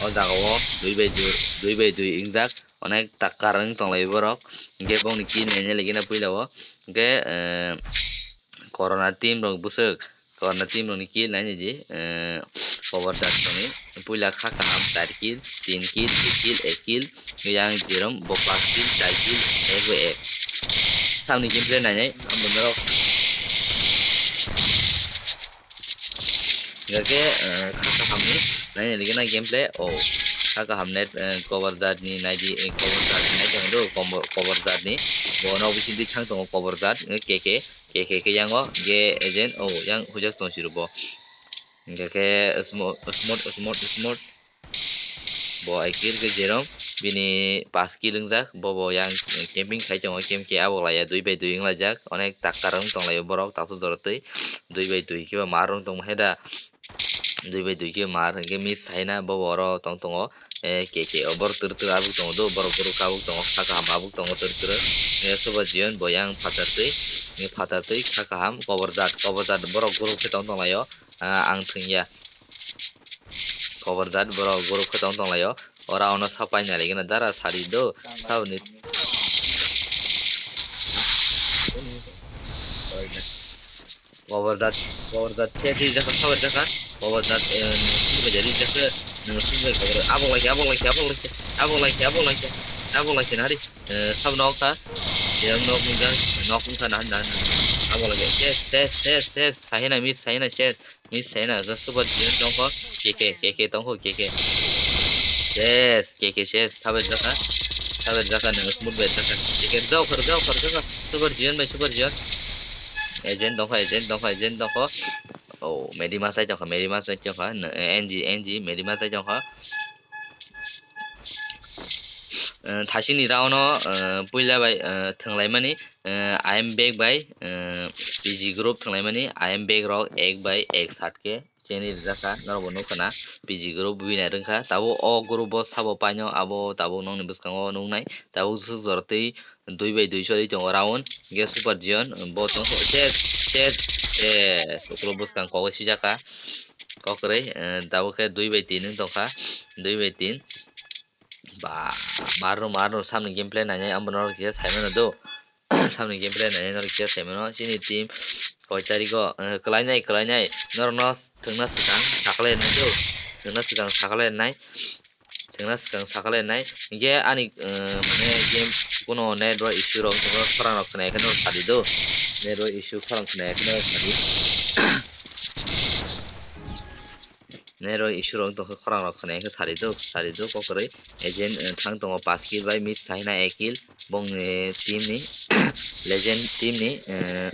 o jaga o, dui bai dui, dui bai dui ingjak. Onek takar wng tonglai borok. Hingke bongni kill naina lagi na puila o. Hingke, eh, corona team rok bwswk. Corona team rokni kill naina di, eh, cover jat tongni. Puila kha kaham char kill, tin kill, dui kill, ek kill. Yang Jerome bo pas kill, char kill, ek bai ek. Samni gameplay nainai, ang bo norok. Hingke, eh, kha kaham ni naina lagi na gameplay. Oh, kha kaham net, eh, cover jat ni nai di, eh, cover jat ni nai tong do, cover, cover jat ni. Bo no bising di thang tongo cover jat, eh, K K, K K ke yang o, ge agent, oh, yang hujak tong siro bo. Hingke khe smart, smart, smart, smart. Bo ekir ke jerom bini pas kill wngjak, bo bo yang camping khai tongo, camp ke abo laiya dui bai dui wng laijak, onek takar wng tong laio borok, tapsuk jora twi dui bai dui khe bo mar wng tong hai da, dui bai dui khe mar hingke miss hai na bo bo oro tong tongo, eh, K K o borok twrwk twrwk abuk tongo do, borok borok abuk tongo, kha kaham abuk tongo twrwk twrwk, eh, Super Giant bo yang phatar twi, eh, phatar twi kha kaham, kobor jat, kobor jat borok group khe tong tong laio, ah, ang thwngya. Kobor jat borok group khe tong tong laio. Ora ono sapai nai gana dara sari do. Saboni. Kobor jat, kobor jat khe di jaka sabai jaka. Kobor jat, eh, nung sung bai jadi jaka. Nung sung bai kobor. Abok lai khe, abok lai khe, abok lai khe. Abok lai khe, abok lai khe. Abok lai khe nari. Eh, sab nok kha. Yang nok mungkha, nok mungkha nahan nahan. Abok lai khe. Ses, ses, ses, ses. Sahina miss, sahina ses. Miss hai na, just Super Giant tongkho, K K, K K tongkho, K K. Yes, K K yes, sabai jaka, sabai jaka nang smooth bai jaka. K K jao khar, jao khar jaka, Super Giant bai, Super Giant. Agent tongkho, agent tongkho, agent tongkho. Oh, Medi Masai tongkho, Medi Masai tongkho, N G, N G, Medi Masai tongkho. Eh, thasini round o, eh, puila bai, eh, thwnglaimani, eh, I am back bai, eh, P G group thwnglaimani, I am back rok ek bai ek sat khe cheni rijak kha, norok bo nukha na P G group winner wngkha. Tabuk o group o sabo paino abo tabuk nokni bwskango nuknai, tabuk swk jora twi dui bai dui choli tongo round, hingke Super Giant bo tongkho ses, ses, ses, ukulok bwskang kok sijak kha, kok kwrwi, eh, tabuk khe dui bai tin wng tongkha, dui bai tin. Ba, marno, marno, samni gameplay nainai, amo norok kisa saimano do. Samni gameplay nainai norok kisa saimano. Chini team koi tarigo, eh, kwlainai, kwlainai. Norokno thwngna swkang sakalainai do. Thwngna swkang sakalainai. Thwngna swkang sakalainai. Hingke ani, eh, mane game kuno network issue rok wngtongkha, khorang rok khwnaya khe norok sadi do. Network issue khorang khwnaya khe norok sadi. Network issue rok wngtongkha, khorang rok khwnaya khe sari do, sari do kok kwrwi. Agent, eh, thang tongo pas kill bai, miss sahina ek kill, bongni team ni, legend team ni, eh,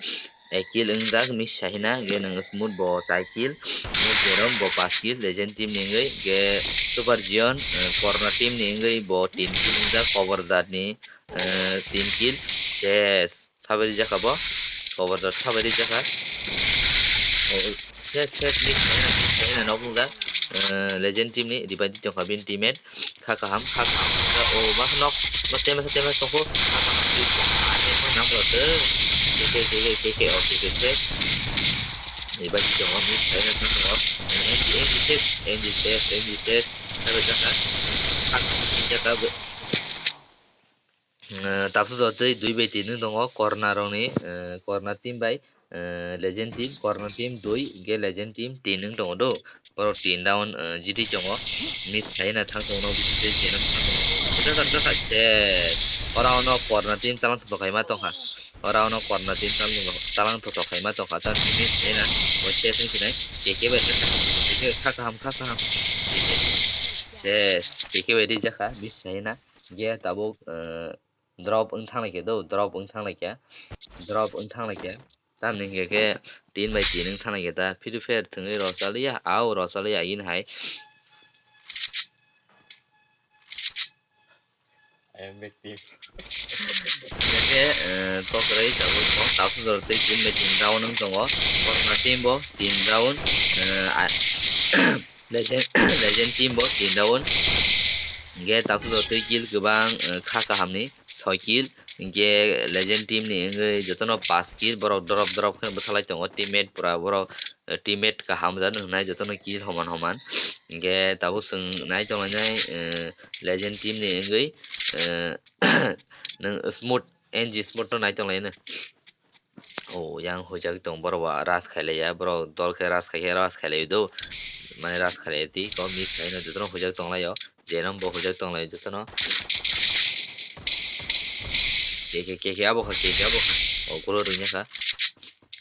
ek kill wngjak, miss sahina, ge nang smooth bo chai kill, miss jerom bo pas kill, legend team ni wngwi, ge Super Giant, eh, Corona team ni wngwi bo tin kill wngjak, Kobor Jat ni, eh, tin kill, ses. Sabai rijak kha bo. Kobor jat sabai rijak kha. O, set, set, mix khaina, mix khaina nok wngjak. Eh, legend team ni revive di tongkha bini teammate. Kha kaham, kha kaham. O, ba nok, ba tema, tema tongkho. Kha kaham, kha kaham. Ani mo nam rok tei. K K, K K, K K, o, K K, set. Revive di tongo, mix khaina tongkho. N G, N G, set, N G, set, N G, set. Sabai rijak kha. Kha kaham, kha kaham. Eh, tapsuk jora twi dui bai tin wng tongo, Corona rokni, eh, Corona team bai, eh, Legend team, Corona team dui, hingke Legend team tin wng tongo do. Borok tin round, eh, jiti tongo, miss sai na thang tongo, bisingo tei tin round thang tongo. Jaka, jaka, yes. Oro ano Corona team talang tongthok khaima tongkha. Oro ano Corona team talang tongthok, talang tongthok khaima tongkha, tamni miss sai na, bo ses wng sinai, K K bai kha kaham, kha kaham, kha kaham. Yes, K K bai rijak kha, miss sai na. Hingke tabuk, eh, drop wng thang lai khe do, drop wng thang lai khe, drop wng thang lai khe. Tamni hingke khe tin bai tin wng thang lai khe ta, Free Fire thwngwi rw cha liya, au rw cha liya, yin hai. I am back team. Hingke khe, eh, kokroi tabuk kok tapsuk jora tei tin bai tin round wng tongo, Corona team bo tin round, eh, a-, Legend, Legend team bo tin round. Hingke tapsuk jora twi kill kwbang, eh, kha kaham ni soi kill. Hingke Legend team ni wngwi jotono pas kill, borok drop drop khe bwthalai tongo, teammate pura borok, eh, teammate kaham jani hwnwi jotono kill homan homan. Hingke tabuk chwng nai tonglainai, eh, Legend team ni wngwi, eh, nwng smooth, N G smooth no nai tonglaino. O, yang hojak tong borok ba rush khailaiya, borok dol khe rush khaikhe rush khailai do. Mane rush khailai twi kok miss khaino jotono hojak tonglaio. Jerom bo hojak tonglaio jotono. K K, K K abo kha, K K abo kha. O, golo rwngya kha.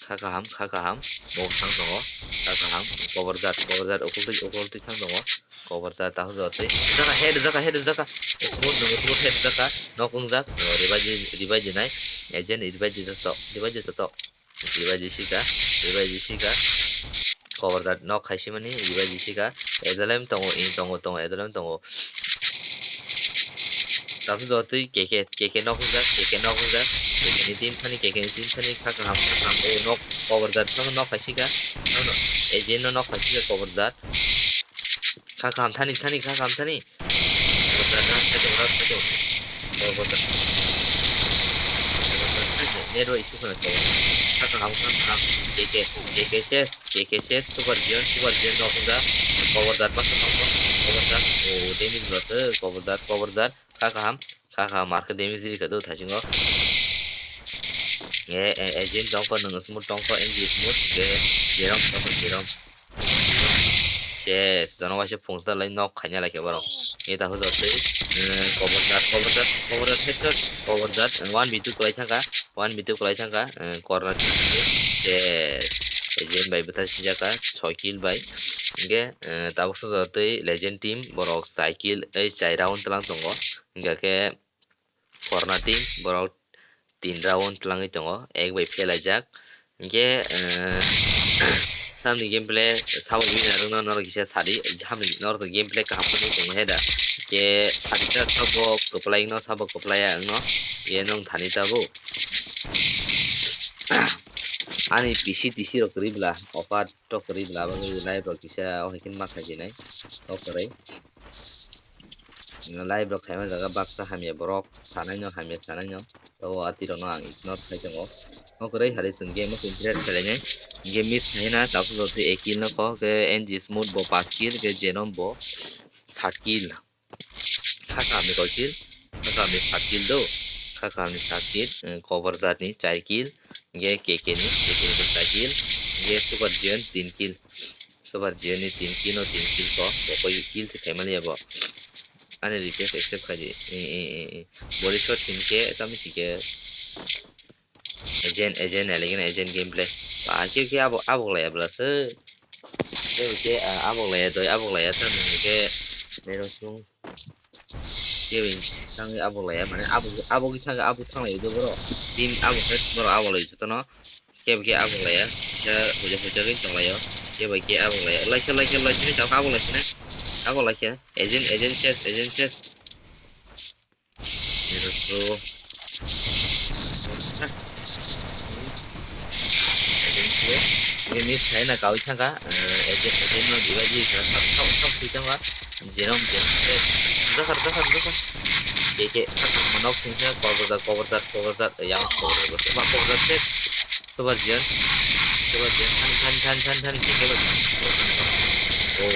Kha kaham, kha kaham. Bo thang tongo. Kha kaham. Kobor jat, kobor jat. Okoltwi, okoltwi thang tongo. Kobor jat, tahu jat twi. Jaka head, jaka head, jaka. Smooth nung, smooth head jaka. Nok wngjak. O, revive, revive nai. Agent revive jasa tok, revive jasa tok. Revive sika, revive sika. Kobor jat nok khaisi mani, ribai jisika. Edolem tongo, in tongo, tongo, edolem tongo. Tabuk do twi K K, K K nok hungjak, K K nok hungjak. K K ni team thani, K K ni team thani, kha kaham, kha kaham. O nok, kobor jat phano nok khaisika. Agent no nok khaisika kobor jat. Kha kaham thani, thani, kha kaham thani. Kobor jat, jat, jat, jat, jat. Kobor jat. Network issue khna khe. Kha kaham, kha kaham. K K, K K ses, K K ses, Super Giant, Super Giant no hungjak. Kobor jat, kobor jat. O, damage rwtwi, kobor jat, kobor jat. Kha kaham, kha kaham, markhe damage rikha do thaisingo. E, e, agent tongkho, nwng smooth tongkho, N G smooth, je, jerom tongkho, jerom. Ses, jono waisa phungsa lai nok khaina lai khe borok. E ta hujak tei, eh, kobor jat, kobor jat, kobor jat, headshot, kobor jat, one v two kwlai thangkha, one v two kwlai thangkha, eh, corner. Ses, agent bai bwthar sijaka, soi kill bai. Hinkhe, eh, tabuk sojak tei legend team, borok chai kill, ei chai round tlang tongo. Hinkhe khe, Corner team borok tin round tlangwi tongo, ek bai phelaijak. Hinkhe, eh, samni gameplay sabo winner wngno norok kisa sadi, hamni norokni gameplay kaham khe nukwi tongma hai da. Hinkhe sadi ta sabo kwplai wngno, sabo kwplaiya wngno, ye nwng thani tabuk. Ani P C T C rok kwrwi bwla, offer tok kwrwi bwla, aboni live rok kisa o hai khe ma khaijinai, tok kwrwi. Live rok khaima jaga baksa hamya borok sanaino hamya sanaino. Tabo atwi rokno ang ignore khai tongo. Okwrwi hari chwng game o concentrate khlainai. Game miss khaina tabuk jotwi ek kill no kho khe N G Smooth bo pas kill khe Jenom bo sat kill. Kha kaham ni koi kill, kha kaham ni sat kill do. Kha kaham ni sat kill, eh, Cover Jar ni char kill, ge K K ni, K K ni bo char kill, ge Super Giant tin kill. Super Giant ni tin kill no tin kill ko, bo koi kill se khaimani abo. Ani request accept khaidi. E, e, e, e. Body shot hinkhe, tamo hinkhe. Agent, agent, elegant agent gameplay. Ba, khe, khe abo, abo lai abla se. Khe, khe, ah, abo lai doi, abo lai asa nung khe. Mero sung. Khe, sang abo lai, mane abo, abo ki sang abo thang lai do bro. Team abo khe bro abo lai jotono. Khe, khe abo lai ya. Khe, hoja, hoja khe tong lai yo. Khe, bai khe abo lai ya. Lai khe, lai khe, lai khe, abo lai khe. Abo lai khe. Agent, agent ses, agent ses. Ero to. Ini saya nak kawin sangka, eh, eje, eje no diba ji, sab, sab, sab, sab, sab, jerong, jerong, eh, dakar, dakar, dakar. Oke, oke, sab, manok sing sing, Cover Jar, Cover Jar, Cover Jar, yang Cover Jar, Cover Jar, Cover Jar, ses. Super Giant. Super Giant. Thani, thani, thani, thani, thani. K K. Oh,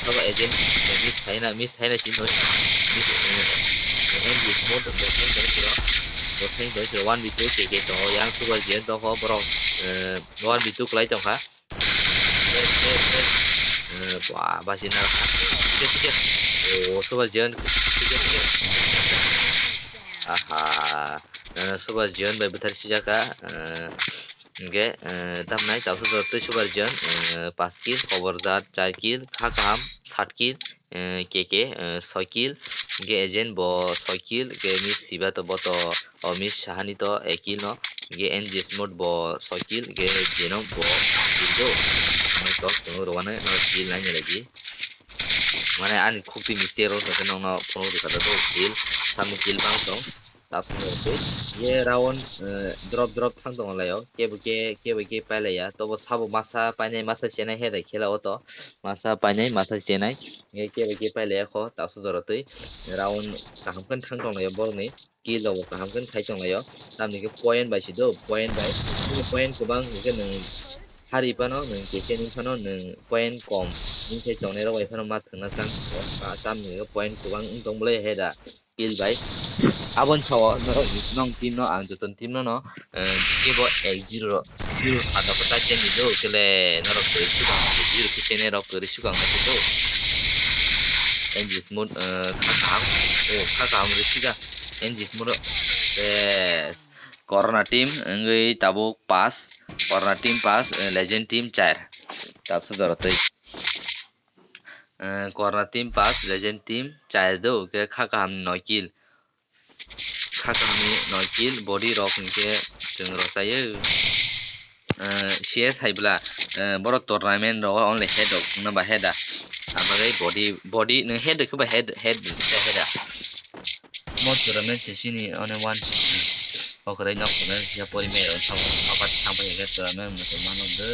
sabo agent. Miss khaina, miss khaina chin noi. Miss, eh, eh, miss mode, bo thank you, sir. Bo thank you, sir. One v two K K tongo. Yang Super Giant tongo. Borok, eh, one v two kwlai tongkha. Yes, yes, yes. Eh, wah, basi na. Tiket, tiket. Oh, Super Giant. Tiket, tiket. Aha. Eh, Super Giant bai bwthar sijaka. Eh, Hingke, eh, tamnai tabsa jora tei Super Giant, eh, pas kill, Cover Jar char kill, kha kaham sat kill, eh, K K, eh, soi kill, hingke agent bo soi kill, hingke miss siba to bo to, o miss sahani to ek kill no, hingke N G Smooth bo soi kill, hingke Jenom bo kill do, hingke to, rwani no kill nai ni lagi. Mane ani khukti mistake rok sakhe nokno phunuk rwkha do kill, samung kill bang tong. Tapsung rok twi ye round, eh, drop drop thang tong lai o, kebo ke, kebo ke pailai ya, tobo sabo masa painai masa chenai he dai khela o to, masa painai masa chenai, ye kebo ke pailai ya kho, tapsung jora twi round kaham khe thang tong lai o borok ni. Kill rok bo kaham khe khai tong lai o. Tamni khe point bai si do, point bai. Chini point kwbang hwnkhe nwng hari phano, nwng K K ni phano, nwng point kom. Bini sai tongnai rok bai phano ma thwngna chang thango. Tamni khe point kwbang wng tong bwlai he da kill bai. Aboni sao norok nong team no, ang joto ni team no no, eh, kebo ek zero, zero phatha phatha khe ni do, kele norok kwrwi swkang, zero khe chenai rok kwrwi swkang nai khe do. N G Smooth, eh, kha kaham, oh, kha kaham rwsika. N G Smooth, eh, Corona team wngwi tabuk pass, Corona team pass, eh, Legend team char. Tapsa jora twi. Eh, Corona team pass, Legend team char do, khe kha kaham noi kill. Kha kaham noi kill, body rok hinkhe chwng rwchaio. eh, C S hai bwla, eh, borok tournament rogo only head rok wngna ba head da. Abagwi body, body nwng head rok ba head, head, head da. Mo tournament se sini one one sixty. Okrai nok tournament ya pori me rok sama apa sampai ya tournament musulman de.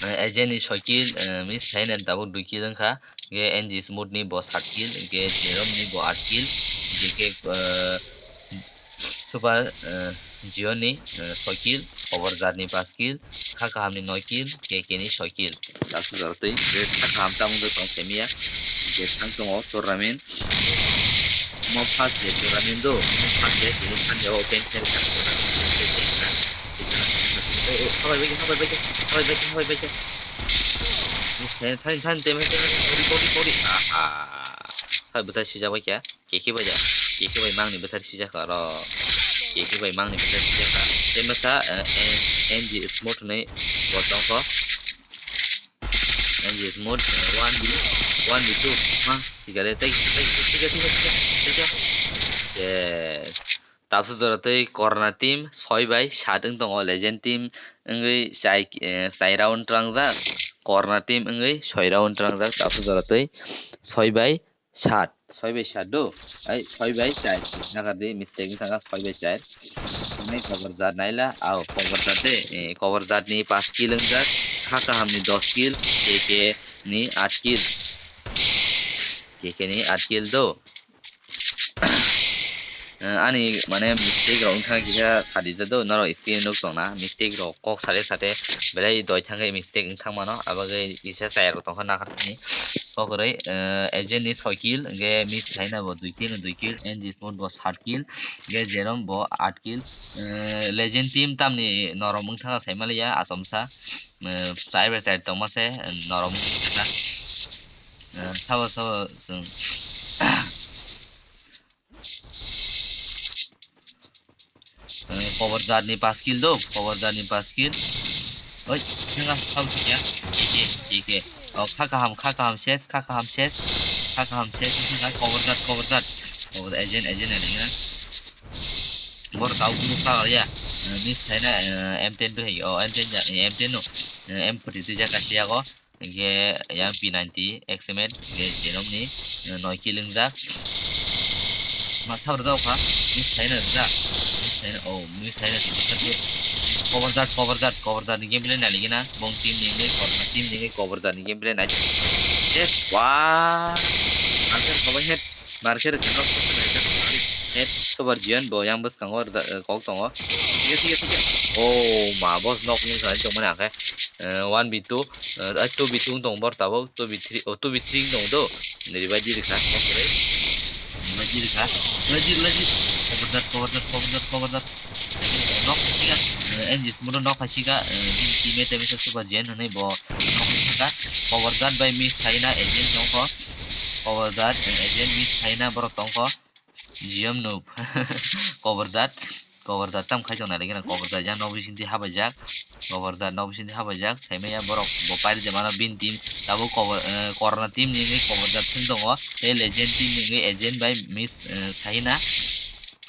Eh, Agent ni soi kill, eh, miss hai na tabuk dui kill wngkha. Ge N G Smooth ni bo sat kill, ge Jerome ni bo at kill, ge ke, eh, Super, eh, Jio ni, eh, soi kill, Power Jar ni pas kill, Kha Kaham ni noi kill, K K ni soi kill. Tabuk jora tei ge Kha Kaham tamung de tong semiya, ge thang tongo tournament. Mo first day tournament do, mo first day tini Sunday open khe. Habai bai, habai bai, habai bai, habai bai. Thani, thani, teme, teme, pori, pori, pori. Aha. Hai bwthai sijak bai kya? Keke bai ja. Keke bai mangni bwthai sijak aro. Keke bai mangni bwthai sijak. Teme sa, eh, eh, N G Smooth ni botong ko. N G Smooth, eh, one B, one B two. Ha, tiga le, tiga, tiga, tiga, tiga, tiga. Yes. Tabuk jora tei Corona team soi bai sat wng tongo, Legend team wngwi chai, eh, chai round rangjak, Corona team wngwi soi round rangjak, tabuk jora tei soi bai sat, soi bai sat do, ai soi bai chai, nakardi mistake wng thangkha soi bai chai, nai Power Jar naila, au Power Jar de, eh, Power Jar ni pas kill wngjak, Kha Kaham ni dos kill, K K ni at kill, K K ni at kill do. Eh, ani mane mistake rok wngkha kisa sadi jado norok screen nuk tongna mistake rok kok sade sade belai doi thangkhe mistake wngthang mano abagwi kisa chaya rok tongkha nakarthani kokroi, eh, Agent ni soi kill hwnkhe miss khaina bo dui kill dui kill N G Smooth bo sat kill hwnkhe Jerome bo at kill, eh, Legend team tamni norom wngthang saimaliya achomsa, eh, chai bai chai tongma se norom wngthang. Eh, sabo, sabo, chwng. Eh, Power Jar ni pas kill do, Power Jar ni pas kill. Oi, thenga, sabo thikya. K K, K K. Oh, Kha Kaham, Kha Kaham ses, Kha Kaham ses. Kha Kaham ses, thenga, Power Jar, Power Jar. Power Agent, Agent, Agent. Bor tau guru sa ya. Eh, miss khaina, eh, M ten tu hai, oh, M ten ja, eh, M ten no. Eh, M forty tu ja kasi yago. Hingke yang P ninety X M N, hingke Jerome ni, eh, noi kill wngjak. Ma sabra jao kha, miss khaina rijak. Miss khaina, oh, miss khaina rijak. Cover jat, cover jat, cover jat ni gameplay nai ligina. Bong team ni wngwi, Corona team ni wngwi cover jat ni gameplay nai. Yes, wah. Answer khabai head. Marker khe nok khe nai jak nari. Net sobar jiyan bo yang bwskango rwja-, eh, kok tongo. Thik, thik, thik. Oh, ma, boss nok nung thani tongmani akhe. Eh, one v two, eh, two v two tong bor tabuk, two v three, oh, two v three tong do. Revive di rikha, boss re. Revive di rikha. Revive di, revive di. Cover that, cover that, cover that, cover that. Nok khaisika, eh, N G Smooth nok khaisika, eh, bini teammate teammate soba jen hwnwi bo nok khaisika. Cover that bai miss khaina agent tongkho. Cover that, eh, agent miss khaina borok tongkho. G M noob. Cover that. Cover that tam khai tong nai gana cover that yang nok bisingtwi habaijak. Cover that nok bisingtwi habaijak. Saimaya borok bo pairi de mano bini team. Tabuk cover, eh, Corona team ni wngwi cover that thung tongo. Tei legend team ni wngwi agent bai miss, eh, khaina.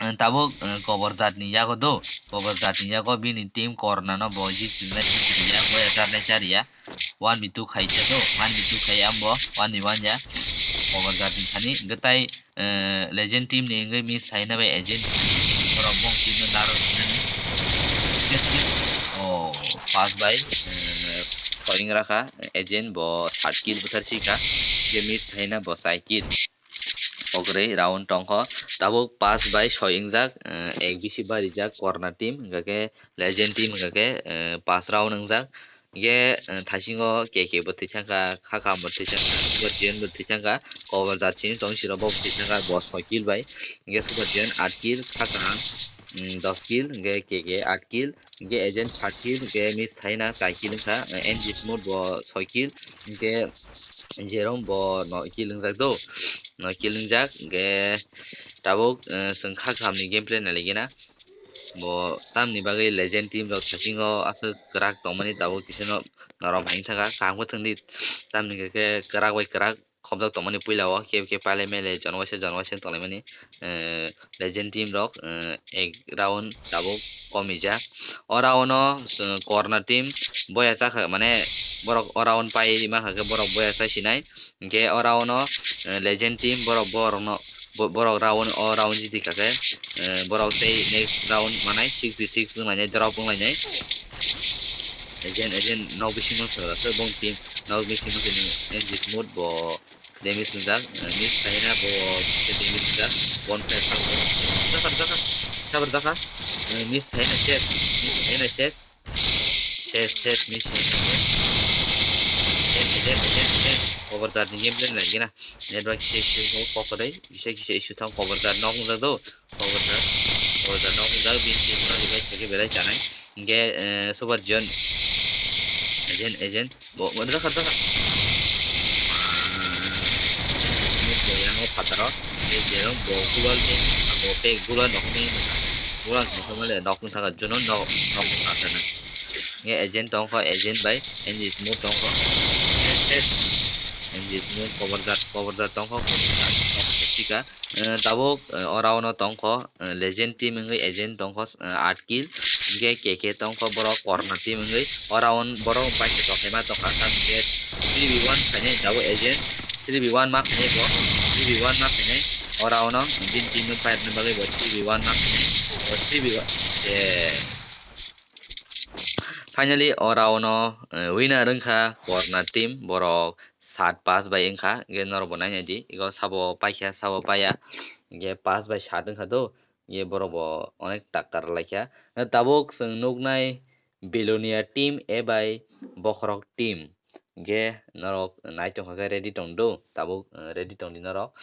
Eh, tabuk, eh, Kobor Jat ni yago do, Kobor Jat ni yago bini team Corona no bo jit ya, bo ya charnai chariya, one v two khai cha do, one v two khai ambo, one v one ya, Kobor Jat ni thani, gtai, eh, legend team ni wngwi miss khaina bai agent, borok bong team no naro hinani, oh, pass bai, eh, soi wng rakha, agent bo third kill bwthar sika, je miss khaina bo chai kill. Pogri round tongkho. Tabuk pass bai soi wngjak, eh, ek bisi barijak Corona team, hingkha khe Legend team hingkha khe, eh, pass round wngjak. Hingkhe, eh, thaisingo K K bo thwi thangkha, Khakha bo thwi thangkha, Super Giant bo thwi thangkha, Kobor Jat chini tong siro bo thwi thangkha, bo soi kill bai. Hingkhe Super Giant at kill, Khakha, mm, dos kill, hingkhe K K at kill. Hingke agent sat kill, hingke miss khaina chai kill wngkha, eh, N G Smooth bo soi kill, hingke Jerome bo noi kill wngjak do, noi kill wngjak, hingke tabuk, eh, chwng kha kaham ni gameplay nai lai gana, bo tamni bagwi legend team rok thaisingo aswk kwrak tongmani tabuk kisa no norok hai thaka kaham khe thwngdi tamni khe kwrak bai kwrak. khobjak tongmani puila o khe khe pailai mele jon waisa jon waisa tonglaimani, eh, legend team rok, eh, ek round tabuk komijak. O round o, eh, corner team boya chakha, mane borok o round pai mankha khe borok boya chai sinai. Hinkhe o round o, eh, legend team borok borokno bo-, borok round o round jiti kha khe, eh, borok tei next round manai six v six wnglainai, drop wnglainai. Agent, agent nok bisingo sora se bong team nok bisingo sini exit mode bo damage wngjak, eh, miss khaina bo khe damage wngjak, bonfire sakha, sakha, sakha, sakha, sakha, eh, miss khaina ses, miss khaina ses, ses, ses, miss khaina ses. Agent, agent, agent, agent, cover jar ni game plan lai gina. Network kisa issue thang kok kwrwi, kisa kisa issue thang cover jar nok wngjak do, cover jar, cover jar nok wngjak, bini team no revive khaikhe belai chanai. Hinkhe, eh, Super John. Agent, agent. Bo, bo, dakha, dakha. Bo yang o phataro. Hinkhe je bo gulal ni, bo pe gulal nok ni, gulal nok ni male nok ni thaka John no nok, nok ni thaka na. Hinkhe agent tongkho, agent bai, agent move tongkho. Agent move cover jar, cover jar tongkho, cover jar tongkho, thika. Eh, tabuk, eh, o round o tongkho, eh, legend team wngwi agent tongkho, eh, aat kill, hinkhe K K tongkho borok corner team wngwi o round borok bai se tongkhaima tongkha, hinkhe three v one khainai tabuk agent, three v one ma khainai bo, three v one ma khainai o round o bini team no fight ni bagwi bo three v one ma khainai, bo three v one, eh, finally o round o, eh, winner wngkha corner team, borok sat pass bai wngkha, hinkhe norok bo nainai di, ego sabo paikha, sabo paiya, hinkhe pass bai sat wngkha do, hinkhe borok bo onek takar laikha. Tabuk chwng nuknai Belonia team ebai Bokhorok team, hinkhe norok naitongkha khe ready tong do, tabuk, eh, ready tong di norok.